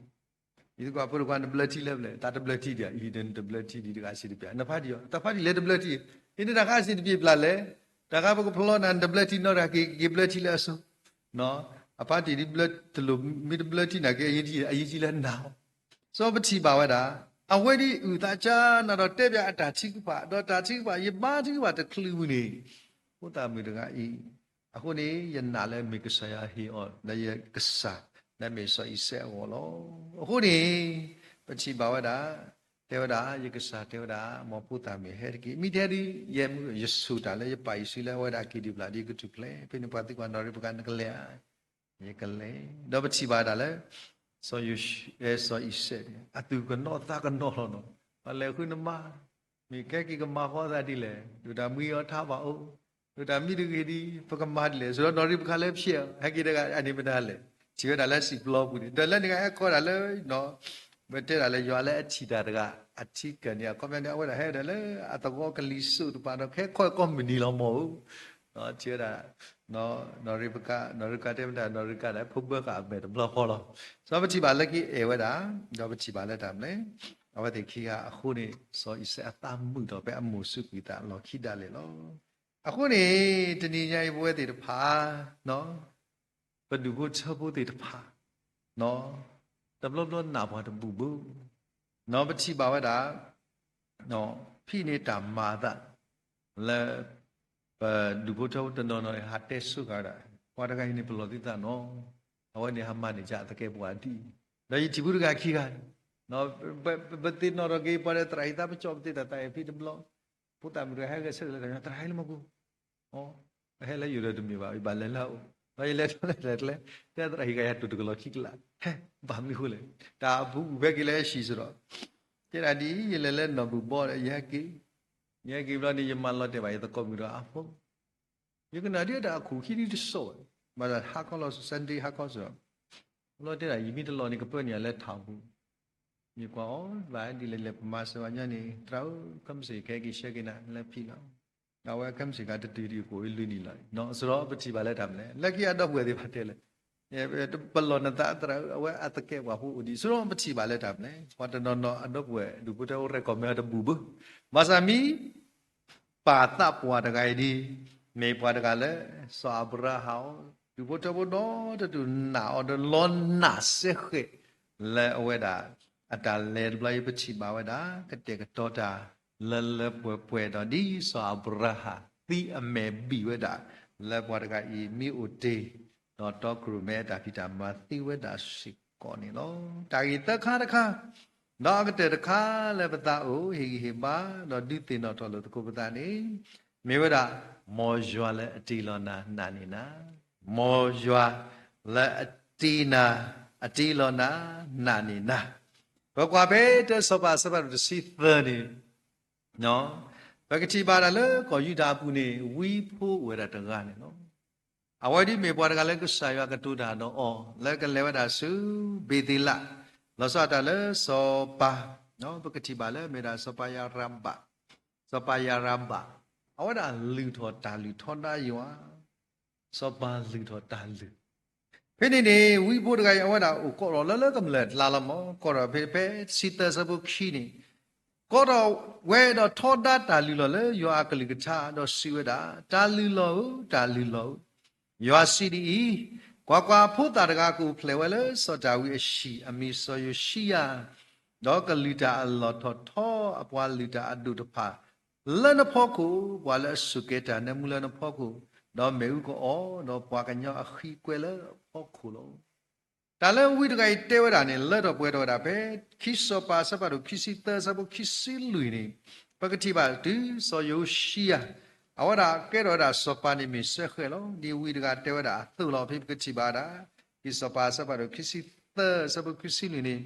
ယသးကွၢ်ဖိတကွၢ် နဘျၢထံလၢပျၢၤ, သးတဘျၢထံဒံး, အံၤနတဘျၢထံဒံးတဂၤစံးတပျၢ်, နဖါတံၢ်အီၤ သးဖါတံၢ်လဲၤတဘျၢထံ, အံၤနတၢ်ခါစံးတပျၢ်ပျၢ်လဲၣ်, တၢ်ခါပကဖျီနၤ နတဘျၢထံနီတဂၤ က့ၤဘျၢထံလၢအစိၤ အဖါတံၢ်ဒ်ဘျၢတလိၣ် မ့ၢ်တဘျၢထံနာ်က့ အယံာ်ကံလၢနၤလီၤ. စီၤပထံၣ်ဘၣ်ဝဲဒၣ် အဝဲဒ်အုၣ်သးကၢနၤဒီးတဲဘၣ်အတၢ်ထုကဖၣ် ဒီးတၢ်ထုကဖၣ် ယဘါထုကဖၣ်တချုးဝံၤန့ၣ် ဖိသၣ်မုၣ်တဂၤအံၤ, အဃိန့ၣ် ယနာ်လၢမ့ၢ်ကစၢ်ယွၤဟ့ၣ်အီၤ လၢယကစၢ် လၢမ့ၢ်စီၤအံၤစဲးအဂီၢ်လီၤ. အဃိန့ၣ် ပထံၣ်ဘၣ်ဝဲဒၣ် တဲဝဲဒၣ် ယကစၢ်တဲဝဲဒၣ် မ်ဖိသၣ်မုၣ်ဟဲတက့ၢ်. မ့ၢ်တဟဲဒ် ယဲမုၢ်ယဆိၣ်တၢ်လၢယပာ်ယစုလၢအဝဲဒၣ်က့ၤဒံးဘျီဒ်ကထူၣ်ဖျဲး, ဖဲန့ၣ်ပှၤသံကွၢ်နီၢ်ရ့ပကၤ နကလဲၤဧါ, ယကလဲၤ, ဒီးပထံၣ်ဘၣ်ဒၣ်လၢ စီၤယိၤ အဲ စီၤအံၤစဲးန့ၣ် အသူၣ်ကနီၣ်သးကနီၣ်လီၤနီၤ, ပှၤလဲၤဃုနမါ မ့ၢ်ကဲက့ၤကမၤဃီသးဒ်လဲၣ်, ဒုၣ်တၢ်မံအီၤထါဘၣ်အိၣ်, ဒုၣ်တၢ်မံတဂ့ၤဒ် ပကမၤဒ်လဲၣ်, ဆိုတော့ နီၢ်ရ့ပကၤလၢဖျဲး ဟဲက့ၤတဂၤ အန့ၣ်မတၤလဲၣ်, ထံၣ်ဝဲဒၣ်လၢစံာ်ပျီပူၤန့ၣ် ဒီးလၢန့ၣ်ဂၤဟဲခီဒၣ်လၢ ပတဲဒၣ်လၢယွၤလၢအထံၣ်တၢ်တဂၤ အထံကၢၢ်န့ၣ် အခီပညီန့ၣ် အဝဲဒၣ်ဟဲဒၣ်လၢအသဝီကလံၤစိးတပၤဒီး ကဟဲခီအကိးမုၢ်နံၤလီၤမၢ်ဧၢ, ထံၣ်ဝဲဒၣ် နီၢ်ရ့ပကၤ နီၢ်ရ့ပကၤတဲမတၤ နီၢ်ရ့ပကၤဒၣ် ဖိဘၢဃာ်အမဲာ်တဘျီဃီလီၤ. စီၤပထံၣ်ဘၣ်လၢက့ၤအဲၣ်ဝဲဒၣ် ဒီးပထံၣ်ဘၣ်လၢတၢ်မနုၤလဲၣ်, အဝဲသ့ၣ်ခံဂၤအဃိန့ၣ် စီၤအံၤစဲးအသးမုာ်ထီၣ်ဖဲအမိၢ်စူးကွံာ်သးလီၢ်ခံဒၣ်လဲာ်လီၤ. အဃိန့ၣ် တနံၤညါအံၤပဝဲသ့ၣ်တဖၣ် ပဒူၣ်ဖိထၢဖိသ့ၣ်တဖၣ် တဘျီဘျီနာ်ပှၤတဘူၣ်ဘၣ်, နီၢ်ပထံၣ်ဘၣ်ဝဲဒၣ် ဖဲန့ၣ်တၢ်မၤအသး လၢ ပဒူၣ်ဖိထၢဖိတနီၤနီၤန့ၣ် ဟးတဲဆိဃာ်ဝဲဒၣ် ပှၤတဂၤအံၤန့ၣ် ပလီၢ်သုသးနီၤ, အဝဲန့ၣ်ဟးမၤန့ၢ်ကသကဲးပဝးဒ်အံၤ, ဒီးယထံၣ်ဖိတဂၤခံဂၤန့ၣ် ပသ့ၣ်နီၣ်ထီၣ်က့ၤ ပှၤဒီးသရၣ်အံၤသးပကၠီၣ်ပသ့ၣ်တၢ်သးအဲၣ်ဖဲတဘျီ, ဖိသၣ်မုၣ်တဂၤဟဲဂဲၤဆၢထၢၣ်လၢတၢ်ညီ သရၣ်ဟဲလၢမၤကူ, အ ဟဲလၢယိၤဒီးတမ့ၢ်ဘၣ်, ယဘၣ်လဲၤလၢအအိၣ်, ဒီးယလဲၤထီၣ်လဲၤထီၣ်လဲၤကျဲ, တဲသရၣ်ဟံးဃာ်ယၤတိၤတကလီၤခံကလး, ဟဲ, ဘၣ်မနုၤဃိလဲၣ်, တၢ်အပူၤကွံာ်ဖဲက့ၤလၢဟံၣ်စ့ၢ်ဒီး, တဲဒၣ်ဒ်အံၤ, ယလဲၤလၢနီၢ်ဘူၣ်ဘီဒီး ယဟဲက့ၤ, ယဟဲက့ၤဘျီန့ၣ် ယမၤလီၤတဲာ်ဘၣ်ယသကိးမုၣ်ဒီးအဖိ ယကနၣ်ဒ်တၢ်အခိၣ်ခံဒ်တစိၢ်ဘၣ်, ဘၣ်ဆၣ်ဟါခီလီၤ Sunday ဟါခီစ့ၢ်ဒီး, လီၤတဲဒၣ် ယမ့ၢ်တလီၤန့ၣ် ကပၢနုာ်ယၤလၢထးပူၤ, ယကွၢ်အီၤ ဘၣ်ဒ်လဲၣ်လဲၣ် ပမၤစၢၤဘၣ်ညီန့ၣ် သရၣ်ဧၢ, ခဲမုၢ်ဆ့ၣ်ကဟဲက့ၤဆှၢက့ၤနၤလၢဖံလီၤ, အဝဲခဲမုၢ်ဆ့ၣ်ကတတုၤဒံး ကိးအံၤလွံၢ်နံၣ်လီၤ, စ့ၢ်ဒီးပထံၣ်ဘၣ်လၢတၢ်မနုၤလဲၣ်, လၢခံအဒီပုၢ်ဝဲၢ်သ့ၣ်တဖၣ်တဲလဲၣ် ပလီၢ်နသးသရၣ်ဧၢ, အဝဲအသကဲးပှၤဖိအိၣ်ဒံး, စ့ၢ်ဒီးပထံၣ်ဘၣ်လၢတၢ်မနုၤလဲၣ်, ပှၤတနီၤနီၤအဒီပုၢ်ဝဲၢ် ဒူၣ်ဖိထၢဖိ record မ့ၢ်အတဘူၣ်ဘၣ်, ဘၣ်ဆၣ်မ့ၢ် ပာ်သးပှၤတဂၤအံၤဒ်, မ့ၢ်ပှၤတဂၤလၢ စီၤအၤဘြၤဟၣ်အီၤ, ဒူၣ်ဖိထၢဖိဒီတဒူၣ်နာ်အီၤ ဒီးလီၤနာ်စဲဃဲး လၢအဝဲဒၣ် အတၢ်လဲၤတဘျီအံၤ ပထံၣ်ဘၣ်ဝဲဒၣ် ကတဲာ်ကတီၤတၢ် လၢလၢပှဲၤပှဲၤဒီး ဒ်စီၤအၤဘြၤဟၣ်သံအမဲာ်ဘံၣ်ဝဲဒၣ် လၢပှၤတဂၤအံၤမ့ၢ်အိၣ်တ့ၢ် ဒီးတီခိၣ်ရိၣ်မဲအတၢ်ဖံးတၢ်မၤသ့ဝဲဒၣ်စ့ၢ်ကီးန့ၣ်လီၤ. တၢ်ဂ့ၢ်သၢခါတခါ ဒီးအကတၢၢ်တခါလၢပသးအိၣ်ဟ့ၣ်ဂံၢ်ဟ့ၣ်ဘါ ဒီးဒုးသ့ၣ်နီၣ်ထီၣ်လိာ်သကိးပသးန့ၣ် မ့ၢ်ဝဲဒၣ် မ်ယွၤလၢအတ့လီၤနၤနာ်န့ၢ်နၤ, မ်ယွၤလၢအတ့နၤ, အတ့လီၤနၤနာ်န့ၢ်နၤ. ပကွၢ်ဖဲတၢစီၤပၤအဆၢဖးဒိၣ်တဆံသၢန့ၣ် ပကထံၣ်ဘၣ်ဒၣ်လၢကီၢ်ယူဒၤအပူၤန့ၣ် ဝံဖိအိၣ်ဝဲဒၣ်တဂၤန့ၣ်လီၤ. အဝဲဒ်မ့ၢ်ပှၤတဂၤလၢကစၢ်ယွၤကတိၤတၢ်ဒီးအီၤ လၢကလဲၤဝဲဒၣ်ဆူဘ့ၤသ့လး, လီၤဆီဒၣ်တၢ်လၢစီၤပၤ, ပကထံၣ်ဘၣ်လၢမ့ၢ်ဒၣ်စီၤပၤယၤရဘၣ်, စီၤပၤယၤရဘၣ်, အဝဲဒၣ်လုၢ်ထီၣ်တၢ်လုၢ်ထီဒါယွၤ စီၤပၤလုၢ်ထီၣ်တၢ်လုၢ်, ဖဲန့ၣ်န့ၣ် ဝံဖိတဂၤအံၤ အဝဲဒၣ်အိၣ်ကိးထီၣ်လၢလၢကမျၢၢ်အကျါလီၤမး, ကိးထီၣ်ဖဲဖဲတဆံသၢဆၢဖိခံန့ၣ်, ကိးထီၣ်ဝဲဒီးထီဒါတၢ်လုၢ်လီၤလၢယွၤအကလုၢ်ကထါ ဒီးစံးဝဲဒၣ်, တၢ်လုၢ်လီၤဧၢ, တၢ်လုၢ်လီၤဧၢ, ယွၤစံးဒ်အံၤ, ကွၢ်ကွၢ်, ဖိသၣ်တဂၤကအိၣ်ဖျဲၣ်ဝဲလၢစီၤဒၤဝံးအဟံၣ် အမံၤစီၤယိၤၡံယၤ ဒီးကလုၢ်တၢ်အလီၢ်ထီၣ်ထီအပှၤလုၢ်တၢ်အဒိၣ်တဖၣ် လၢနဖီခိၣ်, ပှၤလၢအစူၢ်က့ၤတၢ်နၢမူလၢနဖီခိၣ်, ဒီးမ့ၣ်အူကအီၣ်, ဒီးပှၤကညီအဃံကွဲလၢအဖီခိၣ်လီၤ. တၢ်လၢဝံတဂၤအံၤတဲဝဲဒၣ်န့ၣ် လၢထီၣ်ပှဲၤထီၣ်ဝဲဒၣ်ဖဲ ခံစီၤပၤအဆၢဖးဒိၣ်ခံဆံသၢ အဆၢဖိခံဆံလွံၢ်န့ၣ်, ပကထံၣ်ဘၣ်တုၤစီၤယိၤၡံယၤ အဝဲဒၣ်ကဲထီၣ်ဝဲဒၣ်စီၤပၤန့ၣ်မ့ၢ်စဲဃဲးလီၤ. ဒ်ဝံတဂၤတဲဝဲဒၣ်အသိးလီၤ. ဖဲပကထံၣ်ဘၣ်ဝဲဒၣ် ခံစီၤပၤအဆၢဖးဒိၣ်ခံဆံသၢ အဆၢဖိခံဆံလွံၢ်န့ၣ်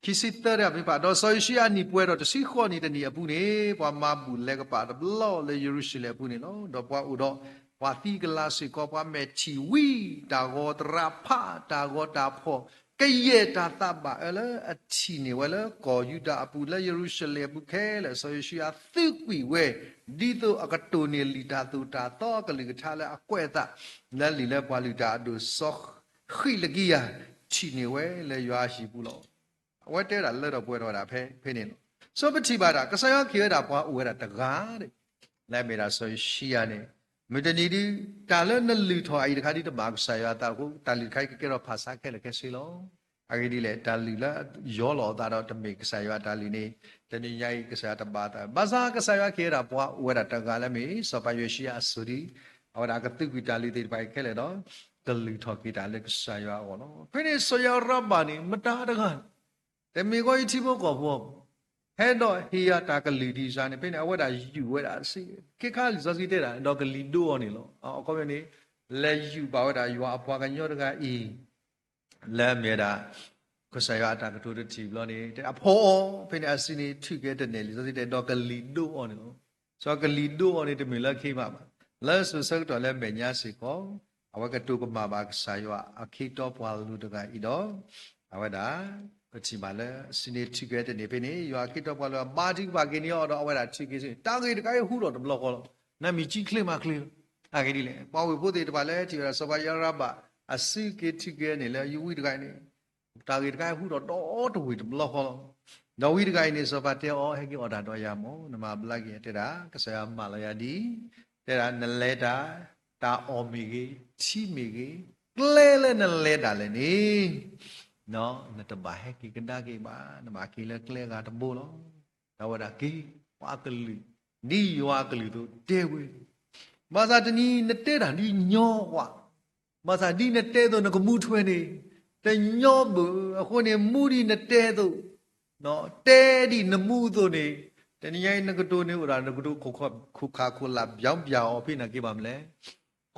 ခံဆံသၢတဖၣ် ဒီးစီၤယိၤၡံယၤနံၣ်ပှဲၤထီၣ်တဆံဃိးနံၣ်တနံၣ်အပူၤန့ၣ် ပှၤမၤဘူၣ်လဲၤကပာ်တဘျီလၢယရူၤၡလ့ၣ်အပူၤန့ၣ်လီၤ. ဒီးပှၤအိၣ်ဒီးပှၤသံကလၤစ့ၢ်ကီး, ပှၤမဲာ်ထံၣ်ဝံတၢ်ဂီၤသရၣ်ဖး တၢ်ဂီၤတၢ်ဖှီၣ် ကယဲၢ်တၢ်သးဘၣ်အၢလၢအထံၣ်န့ၢ်ဝဲလၢကီၢ်ယူဒၤအပူၤ လၢယရူၤၡလ့ၣ်အပူၤခဲလၢာ် စီၤယိၤၡံယၤသုးကွံာ်ဝဲ ဒ်သိးအကတိၢ်န့ၢ်လံာ်တၢ်သိၣ်တၢ်သီအကလုၢ်ကထါလၢအကွဲးအသး လၢလံာ်လၢပှၤလုၢ်တၢ်အဒိၣ်စီၤဃံးလကံယၤ ထံၣ်န့ၢ်ဝဲလၢယွၤအဟံၣ်ပူၤလီၤ. အဝဲတဲဝဲဒၣ်လၢထီၣ်ပှဲၤထီၣ်ဝဲဒၣ်ဖဲဖဲန့ၣ်လီၤ. စီၤပထံၣ်ဘၣ်ဒၣ် ကစၢ်ယွၤကဟ့ၣ်ဝဲဒၣ်ပှၤအိၣ်ဝဲဒၣ်တဂၤ လၢအမ့ၢ်ဒၣ်စီၤယိၤၡံယၤန့ၣ်, မုၢ်တနံၤဒုး တၢ်လၢနလုၢ်ထီၣ်အံၤတခါဒုးတဘၣ်ကစၢ်ယွၤအသးအဃိ တၢ်လုၢ်တခါအံၤကကဲထီၣ်ဖၣ်ဆါခဲလၢာ်ခဲဆ့လီၤ. အဂ့ၢ်ဒ်လဲၣ်, တၢ်လုၢ်လၢယီလီၤအသးဒီးတမ့ၢ်ကစၢ်ယွၤအတၢ်လုၢ်န့ၣ် တနံၤညါအံၤကစၢ်ယွၤတဘၣ်သး, ဘၣ်ဆၣ်ကစၢ်ယွၤကဟ့ၣ်ဝဲဒၣ်ပှၤအိၣ်ဝဲဒၣ်တဂၤလၢအမ့ၢ် စီၤပၤယိၤၡံယၤအစိၤဒုး အဝဲဒၣ်ကသုးကွံာ်တၢ်လုၢ်သ့ၣ်တဖၣ်အံၤခဲလၢာ်ဒီး ကလုၢ်ထီၣ်က့ၤတၢ်လၢကစၢ်ယွၤအဂီၢ်လီၤ. ဖဲန့ၣ်စီၤယၤရဘၣ်န့ၣ် မတၤတဂၤ တမ့ၢ်ကီၢ်အံၤထံဖိကီၢ်ဖိ ဟဲဒီးဟ့ၣ်ယၤတၢ်ကလုၢ်ဒ်စၢ်န့ၣ် ဖဲန့ၣ် အဝဲဒၣ်ယူာ်ဝဲဒၣ်စ့ၢ်, ခဲခါလံာ်စီဆှံတဲဒၣ် ဒီးကလံၤဒိအီၤန့ၣ်လီၤ. အခီပညီန့ၣ် လဲၤယူာ်ဘၣ်ဝဲဒၣ်ယွၤအပှၤကညီတဂၤအံၤ လၢအမ့ၢ်ဝဲဒၣ် ကစၢ်ယွၤအတၢ်ကတိၤတထံၣ်ဘျီန့ၣ် အဖီအီၤ ဖဲန့ၣ်အစုန့ၣ် ထုးက့ၤတန့ၢ်လံာ်စီဆှံတဲ ဒီးကလံၤဒိအီၤန့ၣ်လီၤ. စီၤကလံၤဒိအီၤန့ၣ် တမ့ၢ်လၢခံဘၣ်ဘၣ်, လၢစိၤဆၢကတီၢ်လၢမဲာ်ညါစ့ၢ်ကီး အဝဲကတိၤကမၣ်ဘၣ်ကစၢ်ယွၤအခ့အတီပှၤလုၢ်တဂၤအံၤဒီး အဝဲဒၣ် ပထံၣ်ဘၣ်လၢအစုန့ၣ်ထုးက့ၤတန့ၢ်ဖဲန့ၣ် ယွၤအခ့အတီပှၤလုၢ်အဘါထုကဖၣ်က့ၤန့ၢ်အီၤဒီး အဝဲဒၣ်ထုးက့ၤစ့ၢ်, တၢ်ဂ့ၢ်တခါအံၤဟူထီၣ်တဘျီဃီလီၤ. နမ့ၢ်ကံချ့မၤချ့လီၤ. အဂ့ၢ်ဒ်လဲၣ် ပှၤဝ့ၢ်ဖိသ့ၣ်တဖၣ်လၢထံၣ်ဝဲဒၣ်စီၤပၤယၤရဘၣ် အစုက့ၤထုးက့ၤန့ၢ်လၢယဝံတဂၤအံၤန့ၣ် တၢ်ဂ့ၢ်တခါအံၤဟူထီၣ်ဒီတဝ့ၢ်တဘျီဃီလီၤ. ဒီးဝံတဂၤအံၤန့ၣ် စီၤပၤတဲအီၤ ဟဲက့ၤအီၣ်တၢ်ဒီးယၤမး, နမၤဘျါက့ၤ တဲဒၣ် ကစၢ်ယွၤမၢလီၤယၤဒ်အံၤ, တဲဒၣ်နလဲၤတၢ်, တၢ်အီၣ်မ့ၢ်ဂ့ၤ, ထံမ့ၢ်ဂ့ၤ, ကျဲလၢနလဲၤတၢ်လဲၣ်န့ၣ် နတဘၣ်ဟဲက့ၤကဒါက့ၤဘၣ်, နဘၣ်က့ၤလၢကျဲဂၤတဘိလီၤ. ဒီးဝဲဒၣ်က့ၤ ပှၤကလုာ် ဒ်ယွၤအကလုၢ်အသိးတဲဝဲ, ဘၣ်ဆၣ်တနံၤနတဲတၢ်ဒ်ညီကွၢ်, ဘၣ်ဆၣ်ဒ်နတဲအသိးနကမူထွဲန့ၣ် တညီဘၣ်. အဃိန့ၣ် မူဒ်နတဲအသိး, တဲဒ်နမူအသိးန့ၣ် တနံၤညါအံၤနကတိၤန့ၣ်အိၣ်ဒၣ် နကတိၤခိၣ်ခါခိၣ်လာ် ပြောင်းပြန် အီၤဖဲန့ၣ်က့ၤဘၣ်မလဲၣ်.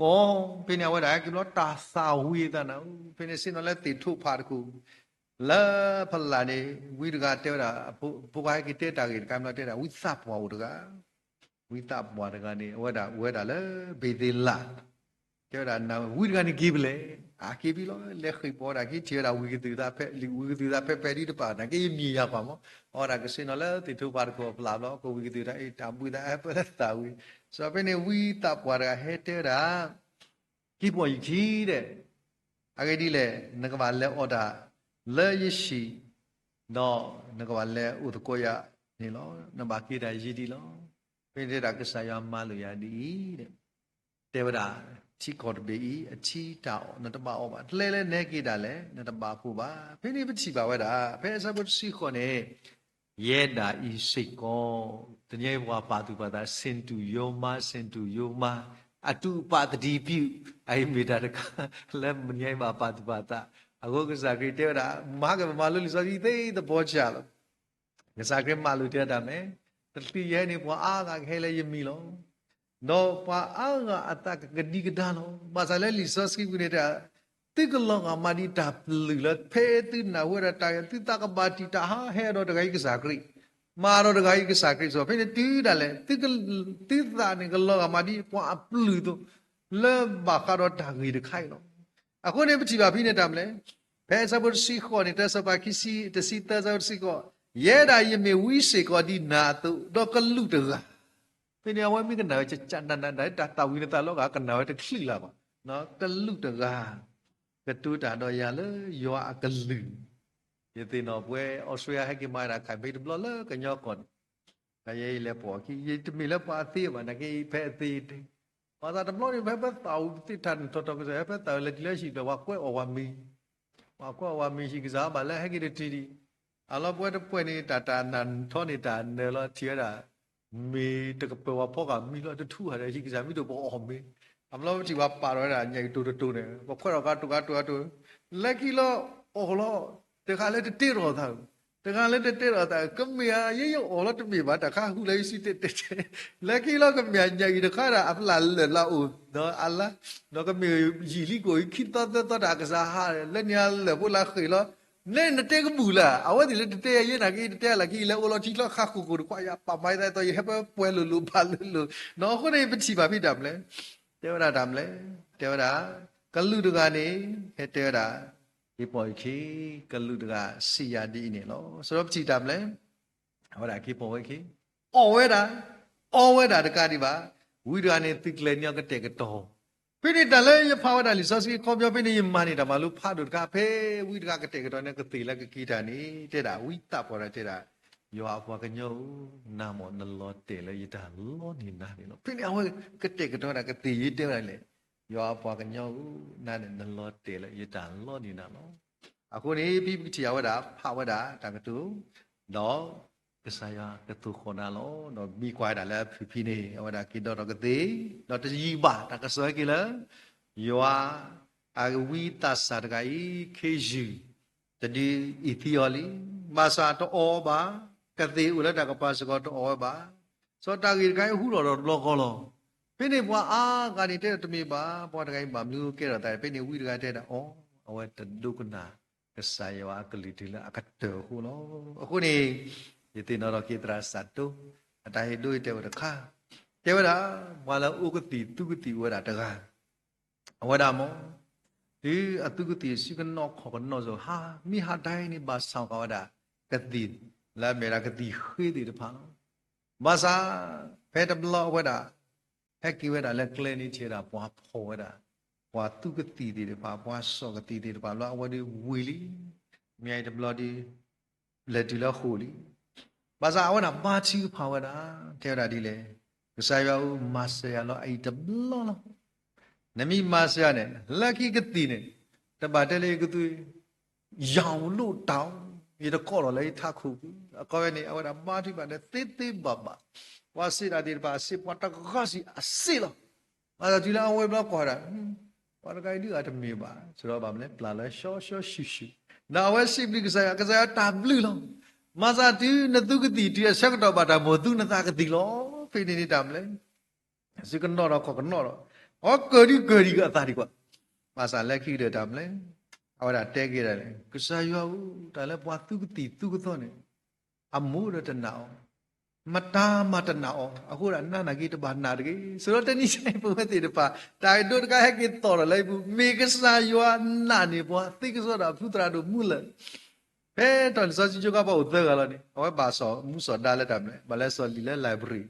ကီၢ်, ဖဲန့ၣ်အဝဲဒၣ်ဟဲက့ၤဘျီတၢ်သၣ်ဝံၤအသးနၤ, ဖဲန့ၣ်ဆ့ၣ်နီၤလၢသ့ၣ်ထိၣ်ဖးတခိၣ်, လၢဖလၢ်န့ၣ် ဝံတဂၤတဲဝဲဒၣ်, ဖိခွါဟဲက့ၤတဲတၢ်ဂ့ၢ်တခါမ့ၢ်လီၤ တဲဒၣ် ဝံသးပှၢ်အိၣ်တဂၤ, ဝံသးပှၢ်တဂၤန့ၣ် အဝဲဒၣ်အိၣ်ဝဲဒၣ်လၢဘ့းသ့လး, တဲဝဲဒၣ် ဝံတဂၤန့ၣ်က့ၤဖဲလဲၣ်, အက့ၤဖဲလီၤ, လဲၤဃ့ၢ်ပိာ်ဝဲဒၣ်က့ၤ ထံၣ်ဝဲဒၣ်ဝံကသူၣ်သးဖဲ, ဝံကသူၣ်သးဖဲပဲာ်ဒံးတပၤ နာ်က့ယမံၤယၤကွၢ်မး, အဝဲဒၣ်ကဆ့ၣ်နီၤလၢသ့ၣ်ထိၣ်ဖးတခိၣ်အဖျါဘျီ ကဝံကသူၣ်သးအံၤ တၢ်ဘှံးသးဟဲပၢလၢသၣ်ဝံၤ, စီၤဖဲန့ၣ်ဝံသးပှၢ်တဂၤဟဲတဲဝဲဒၣ် က့ၤပိာ်ယခံဒီး, အဂ့ၢ်ဒ်လဲၣ်, နကဘၣ်လဲၤအီၣ်တၢ်လၢယဟံၣ်, ဒီးနကဘၣ်လဲၤအိၣ်သကိးယၤန့ၣ်လီၤ. နဘၣ်က့ၤတၢ်ယံၤဒံးလီၤ. ဖဲန့ၣ်တဲဒၣ်ကစၢ်ယွၤမၤလိာ်ယၤဒ်အံၤ, တဲဝဲဒၣ်, ထံကီၢ်တဘ့ၣ်အံၤ အထံတၢ်အီၣ် နတဘၣ်အီၣ်ဘၣ်, ကျဲလၢနဟဲက့ၤတၢ်လဲၣ် နတဘၣ်ဖှိၣ်ဘၣ်. ဖဲန့ၣ်ပထံၣ်ဘၣ်ဝဲဒၣ် ဖဲအဆၢဖိတဆံဃိးန့ၣ် ယဲဒၣ်အံၤစ့ၢ်ကီး, တနံၤအံၤပှၤပာ်သူၣ်ပာ်သး ဆ့ၣ်တူၢ်ယိမါ ဆ့ၣ်တူၢ်ယိမါ, အတူၢ်ပာ်သဒံးပျုၢ်, အအံၤမ့ၢ်တၢ်တခါ လၢမနံၤအံၤဘၣ်ပာ်သူၣ်ပာ်သး, အဃိကစၢ်ခရံာ်တဲဝဲဒၣ် မၤကမၤလိလံာ်စီဆှံသ့သဘီဆၣ်လီၤ. ကစၢ်ခရံာ်မၤလိာ်တဲဒၣ်မ့ၢ်, တချုးယဟဲန့ၣ် ပှၤအါဂၤကဟဲလၢယမံၤလီၤ. ဒီးပှၤအါဂၤအသးကကဒံကဒါလီၤ. ဘၣ်ဆၣ်လၢလံာ်စီဆှံပူၤန့ၣ်တဲ, သုကလီၤဂာ်မးဒ်တၢ်ပျုၢ်လၢ ဖဲသုနၢ်ဟူဝဲဒၣ်တၢ်ဂ့ၢ် သုသးကဘၣ်တံာ်တာ်ဟးဟဲဒီးတဂၤအံၤကစၢ်ခရံာ်, မၤဒီးတဂၤအံၤကစၢ်ခရံာ်, စီၤဖဲန့ၣ်တုၤဒၣ်လဲာ် သုသးန့ၣ်ကလီၤဂာ်မးဒ်ပှၤအပျုၢ်အသိး လၢဘၣ်ဃးဒီးတၢ်ဂ့ၢ်တခါအံၤလီၤ. အဃိန့ၣ်ပထံၣ်ဘၣ်ဖဲန့ၣ်တၢ်မနုၤလဲၣ်, ဖဲအဆၢဖိတဆံဃိးန့ၣ် တၢစီၤပၤခံဆံ, တဆံသၢ အဆၢဖိတဆံဃိး, ယဲဒၣ်ယမ့ၢ်ဝံစ့ၢ်ကီးဒ်နၤအသိး ဒီးကလူးတဂၤ, ဖဲန့ၣ်အဝဲမ့ၢ်ကနၣ်ဝဲ ကနၣ်နၣ် တၢ်သၣ်ဝံၤနသးလီၤဂာ် ကနၣ်ဝဲတချုးလၢၤဘၣ်, ကလူးတဂၤ ကတိၤတၢ်ဒီးယၤလၢယွၤအကလုၢ်, ယသ့ၣ်နီၣ်ပဝဲ အီစထြ့လယါ ဟဲက့ၤမၤဒၣ် campaign တဘျီလၢကညီကီၢ်န့ၣ်, တၢ်ယဲအံၤလဲၤပိာ်အခံ ယတမ့ၢ်လၢပှၤသ့ဘၣ် နာ်က့ဖဲအသ့တဲ, ဘၣ်ဆၣ်တဘျီန့ၣ် ဖဲပသးဝံၤသ့ၣ်ထၢၣ်ထီၣ်ထီၣ်ကစၢ် ဖဲပသးဝံၤလဲၤတုၤလၢဟံၣ်ဖျၢၣ် ပှၤကွဲးအီၣ်ပှၤမံၤ, ပှၤကွဲးအီၣ်ပှၤမံၤဟံၣ်ကစၢ်ဘၣ်လၢဟဲက့ၤတထံၣ်ဒံး, အလီၢ်ပဝဲတပှဲၤန့ၣ် တၢ်တၢ်နၢ်ထီၣ်န့ၣ်တၢ်နၢၤလီၤ ထံၣ်ဝဲဒၣ် မ့ၢ်တကပၢၤပှၤဖီကၤမံၤလီၤ တထူၣ်ဧါဒီး ဟံၣ်ကစၢ်မံၤဒိၣ်ပအီၣ်မ့ၤ, အဘျီပထံၣ်ပှၤပာ်ထီၣ်ဝဲဒၣ် ညၣ်အံၤတိၤတတိၤန့ၣ် ပခွဲးထီၣ်ကါတိၤကါတိၤကါတိၤ, လၢခံလီၤအီၣ်လီၤ, တဂၤလၢတတဲထီၣ်သး, တဂၤလၢတတဲထီၣ်သး ကမ့ၢ်ဧါ ယဲယအီၣ်လီၤတမ့ၢ်ဘၣ် တၢ်ခါဃုာ်လၢယစုတဲတဲတဲ, လၢခံလီၤကမ့ၢ်ဧါ ညၣ်အံၤတခါဒၣ် အဖျၢၣ်လၢာ်လၢအအိၣ် ဒီးအလါ, ဒီးကမ့ၢ်ယံာ်လံကိၣ် ခံသီသၢသီတၢ်အကစၢ်ဟး လၢန့ၣ်အလၢာ်ဖိလၢဃ့ၢ်လီၤ, နနတဲကဘူၣ်လၢ အဝဲသ့ၣ်လၢတတဲယဲနာ်က့ တတဲလၢခံ ယလဲၤအိၣ်လီၤထံချီဃါဃိၣ်ဃိၣ်တခွး ယပာ်မၤယသးအသိး ယဟဲပှဲၤပှဲၤလိၤလိၤဘၣ်လိၤလိၤ, နီၢ်အဃိန့ၣ် ပထံၣ်ဘၣ်ဖဲတၢ်မနုၤလဲၣ်, တဲဝဲဒၣ်တၢ်မနုၤလဲၣ်, တဲဝဲဒၣ်, ကလူးတဂၤန့ၣ် ဟဲတဲဝဲဒၣ်, က့ၤပိာ်ယခံ, ကလူးတဂၤစံးယၤဒ်အံၤန့ၣ်လီၤ. ဆိုတော့ပထံၣ်တၢ်မနုၤလဲၣ်, အဝဲဒၣ်က့ၤပိာ်ဝဲခံ, အီၣ်ဝဲဒၣ်, အီဝဲဒၣ်တကးဒံးဘၣ်, ဝံတဂၤန့ၣ်သုးကျဲၤန့ၢ်အီၤကတဲာ်ကတီၤ ဖဲန့ၣ်တၢ်လၢယဖးဝဲဒၣ်လံာ်စီဆှံအခီပညီ ဖဲန့ၣ်ယမၤန့ၢ်တၢ်မၤလိဖးဒိၣ်တခါ ဖဲဝံတဂၤကတဲာ်ကတီၤန့ၢ်ကသ့ၣ်လၢကက့ၤတၢ်န့ၣ် တဲဒၣ်ဝံသးပှၢ်ဒီးတဲဒၣ်, ယွၤအပှၤကညီဧၢ, နၤမ့ၢ်နလီၤတဲာ်လၢယတၢ်လီန့ၢ်နၤန့ၣ်လီၤ. ဖဲန့ၣ်အဝဲကတဲာ်ကတီၤဝဲဒၣ်ကသ့ၣ်ယတဲဝဲဒၣ်လဲၣ်, ယွၤအပှၤကညီဧၢ, နၤန့ၣ်နလီၤတဲာ်လၢယတၢ်လီန့ၢ်နၤလီၤ. အဃိန့ၣ် ဖဲပကထံၣ်အဝဲဒၣ် ဖးဝဲဒၣ်တၢ်ကတိၤ, ဒီးကစၢ်ယွၤကသိၣ်ဃီၤနၤလီၤ. ဒီးမ့ၢ်ကွၢ်ဝဲဒၣ်လၢအဖုၣ်ဖံန့ၣ် အဝဲဒၣ်က့ၤဒီးထီၣ်ကသ့ၣ်, ဒီးတယံာ်ဘၣ်တၢ်ကစီၣ်ဟဲက့ၤလၢ ယွၤအဝံသးစၢ်တဂၤအံၤ ခ့ယုၢ် တဒုအံၤသံအီၤလံ. ဘၣ်ဆၣ်တအီၣ်ဘၣ်, ကသ့ၣ်အိၣ်လၢတၢ်ကပၤစ့ၢ်ကီးတအီၣ်ဝဲဘၣ်. စီၤတၢ်ဂ့ၢ်တခါအံၤဟူထီၣ်ဒီးတဘျီဃီလီၤ. ဖဲန့ၣ်ပှၤအါဂၤန့ၣ်တဲဒီးတမ့ၢ်ဘၣ်, ပှၤတဂၤအံၤဘၣ်မနုၤကဲထီၣ်သး, ဖဲန့ၣ်ဝံတဂၤတဲဒၣ်အီၤ, အဝဲတဒိကနၣ်ကစၢ်ယွၤအကလုၢ်တုၤလၢအကတၢၢ်အဃိလီၤ. အဃိန့ၣ် ယသ့ၣ်နီၣ်ထီၣ်က့ၤသရၣ်စၢ်တိ, အတၢ်ဟ့ၣ်ဒိအံၤတဲဝဲတခါ, တဲဝဲဒၣ်, ပှၤလၢအအိၣ်ကသံၣ်သူကသံၣ်ဝဲဒၣ်တဂၤ အဝဲဒၣ်မ့ၢ် တုၤအသူကသံၣ်စုကနီၣ်ခီၣ်ကနီၣ်စိၤ ဟါမ့ၢ်ဟါတၢ်အံၤန့ၣ် ဘၣ်ဆၣ်ဃာ်ဝဲဒၣ် ကသံၣ်လၢအမ့ၢ်ဒၣ်ကသံၣ်ဃ့သ့ၣ်တဖၣ်လီၤ. ဘၣ်ဆၣ် ဖဲတဘျီအဝဲဒၣ် ဟဲက့ၤဝဲဒၣ်လၢကျဲန့ၣ် ထံၣ်ဝဲဒၣ်ပှၤဖီၣ်ဝဲဒၣ် ပှၤသူကသံၣ်သ့ၣ်တဖၣ် ပှၤစိာ်ကသံၣ်သ့ၣ်တဖၣ်လီၤ. အဝဲဒၣ်ဝံၤလံ, မ့ၢ်အံၤတဘျီဒီး လဲၤတုၤလၢဃိာ်လံ. ဘၣ်ဆၣ်အဝဲဒၣ်ဘါထုကဖၣ်ဝဲဒၣ်, တဲဝဲဒၣ်ဒ်လဲၣ်, ကစၢ်ယွၤဧၢ, မၤစၢၤယၤလီၤ အအံၤတဘျီလီၤ. နမ့ၢ်မၤစၢၤယၤန့ၣ် လၢခံကသံၣ်န့ၣ် တဘၣ်တဲလၢယကသူ ယၤလိၣ်တၢ်အီၤ, ယတကိးထီၣ်လၢယထးခိၣ်ပူၤ. အခီဝဲန့ၣ် အဝဲဒၣ်ဘါထုကဖၣ်ဒီးသ့သ့ဘၣ်ဘၣ်, ပှၤစံးတၢ်သ့ၣ်တဖၣ်အစ့ ပှၤတဂၤစံးအစ့လီၤ. ဘၣ်ဆၣ်တုၤလၢအဝဲဘျီကွၢ်ဒၣ် ပှၤတဂၤအံၤဒုးအတမ့ၢ်ဘၣ်, စရီဘၣ်မနုၤလဲၣ် ပျၢ်လၢရှောရှေရှုပ်ရှုပ်, ဒီးအဝဲစံးဘျုးကစၢ်ယွၤ, ကစၢ်ယွၤတၢ်ဘျုးလီၤ. မၤစၢၤတုၤနသူကသံၣ်တုၤအဆၢကတီၢ်ဘၣ်တၢ်မိၣ်သူနသးကသံၣ်လီၤ. ဖဲန့ၣ်န့ၣ်တၢ်မနုၤလဲၣ်, စုကနီၣ်ဒီးခီၣ်ကနီၣ်ဒီး အဝဲကၢၤဒံကၢၤဒံးအသးဒံးကွၢ်, ဘၣ်ဆၣ်လၢခံကတၢၢ်တၢ်မနုၤလဲၣ်, အဝဲဒၣ်တဲက့ၤဒၣ်လဲၣ်, ကစၢ်ယွၤဧၢ, တၢ်လၢပှၤသုကသံၣ်သုကသီန့ၣ် အမိၢ်ဒီးတနာ်အီၤ, မတၤမၤတနာ်အီၤ, အဃိဒၣ်နးနးက့ၤတဘၣ်နာ်တဂ့ၤ. ဆိဒီးတနံၤညါအံၤ ပဝဲသ့ၣ်တဖၣ် တၢ်ကဒိတခါဟဲက့ၤသီၣ်ထီၣ်လၢအံၤပူၤ, မ့ၢ်ကစၢ်ယွၤနာ်န့ၢ်ပှၤ သ့ကစီဒီးအဖုသရၣ်ဒိၣ်မူလၢာ်, ဖဲထီၣ်လံာ်စီဆှံကၠိခါပှၤအိၣ်သၢဂၤလီၤန့ၣ် အဝဲဘၣ်စီၣ်မူစီၣ်ဒါလၢတၢ်မနုၤလဲၣ်, ဘၣ်လဲၤစီၣ်လံာ်လၢ library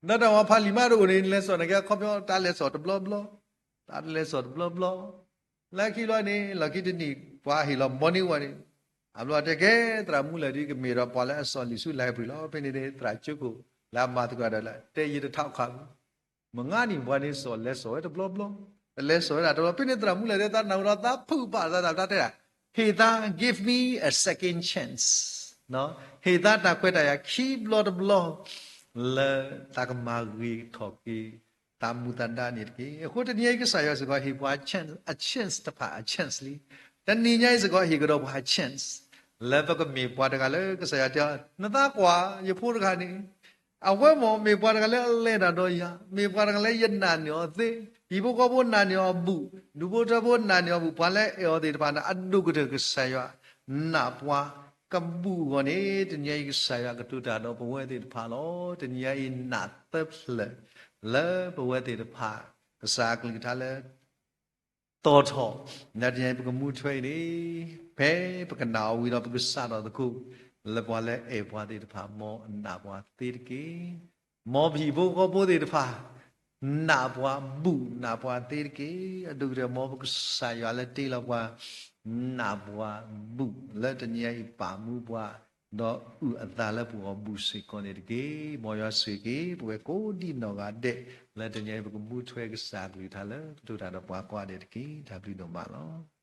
ဒီးတၢ်ဝဲဖးလံာ်မးတအိၣ်န့ၣ် လဲၤစီၣ်န့ၣ်ကဲခီပညီ တၢ်လဲၤစီၣ်တဘျီဘျီ, တၢ်လဲၤစီၣ်တဘျီဘျီ, လၢခံလီၤန့ၣ် လီၢ်ခံတနံၣ် ပှၤဟ့ၣ်လီၤ morning ဝဲန့ၣ်, အဘျီတဲကဲ သရၣ်မူလၢာ်ဒ်ကမ့ၢ်ဒီးပှၤလၢအစီၣ်လံာ်ဆူ library လီၤ. ဖဲန့ၣ်န့ၣ် သရၣ်ကၠိခိၣ် လၢအမၤသကိးဒီးလၢ တဲယတထးခးဘူး မုၢ်နံၤပှၤန့ၣ်စီၣ်လဲၤစီၣ်ဝဲတဘျီဘျီ, တလဲၤစီၣ်ဝဲဒၣ်တဘျီ, ဖဲန့ၣ်သရၣ်မူလၢာ်တဲ သးနၢ်ဟူဒီးသးဖုးဘၣ်သးတၢ်တဲဒၣ်, ဟ့ၣ်သး give me a second chance, ဟ့ၣ်သးတၢ်ခွဲးတၢ်ယာ်ခံဘျီတဘျီ လၢသးကမၤဂ့ၤထီၣ်က့ၤ သးမူသးဒါန့ၣ်တက့ၢ်. အဃိတနံၤညါအံၤ ကစၢ်ယွၤစ့ၢ်ကီးဟ့ၣ်ပှၤ အ chance တဖၣ်အ chance လံ. တနံၤညါအံၤစ့ၢ်ကီးဟ့ၣ်ကဒီးပှၤ chance လၢပကမ့ၢ်ပှၤတဂၤလၢကစၢ်ယွၤတဲအီၤ နသးကွၢ် ယဖိတဂၤန့ၣ် အဝဲမ့ၢ်မ့ၢ်ပှၤတဂၤလၢအလဲၤတၢ်ဒီးယၤ, မ့ၢ်ပှၤတဂၤလၢယနာ်န့ၢ်အီၤသ့, ဟံၣ်ဖိဃီဖိနာ်န့ၢ်အီၤဘူး, ဒူဖိထၢဖိနာ်န့ၢ်အီၤဘူး, ပှၤလၢအအဲၣ်အီၤသ့ၣ်တဖၣ်န့ၣ် အဒိၣ်ကတၢၢ်ကစၢ်ယွၤနာ်ပှၤကဘူးအဂီၢ်န့ၣ် တနံၤညါအံၤကစၢ်ယွၤကတိၤတၢ်ဒီးပဝဲသ့ၣ်တဖၣ်လီၤ. တနံၤညါအံၤနၢ်သၢဖျၢၣ် လၢပဝဲသ့ၣ်တဖၣ် ကစၢ်အကလုၢ်ကထါလၢ သီၣ်ထီၣ် လၢတနံၤညါအံၤပကမူထွဲအံၤန့ၣ် ဖဲပကနာ်အီၤဝံၤဒီးပကစးထီၣ်သကိး လၢပှၤလၢအအဲၣ်ပှၤသ့ၣ်တဖၣ် မ်အနာ်ပှၤသ့တက့ၢ်. မ်ပဟံၣ်ဖိဃီဖိသ့ၣ်တဖၣ် နာ်ပှၤဘူးနာ်ပှၤသ့တက့ၢ်. အဒိၣ်ကတၢၢ် မ်ပကစၢ်ယွၤလၢတ့လီၤပှၤ နာ်ပှၤဘူး လၢတနံၤညါအံၤပာ်မူပှၤ ဒီးအုၣ်အသးလၢပဂီၢ်ဘူးစ့ၢ်ကီးန့ၣ်တက့ၢ်. မ်ယွၤဆိၣ်ဂ့ၤက့ၤ ပဝဲကိးဒံနီၢ်ဂၤဒဲး လၢတနံၤညါအံၤပကမူထွဲကစၢ်အကလုၢ်ကထါလၢကတိၤတၢ်ဒီးပှၤကိးဂၤဒဲးတက့ၢ်. တၢ်ဘျုးဒိၣ်မးလီၤ.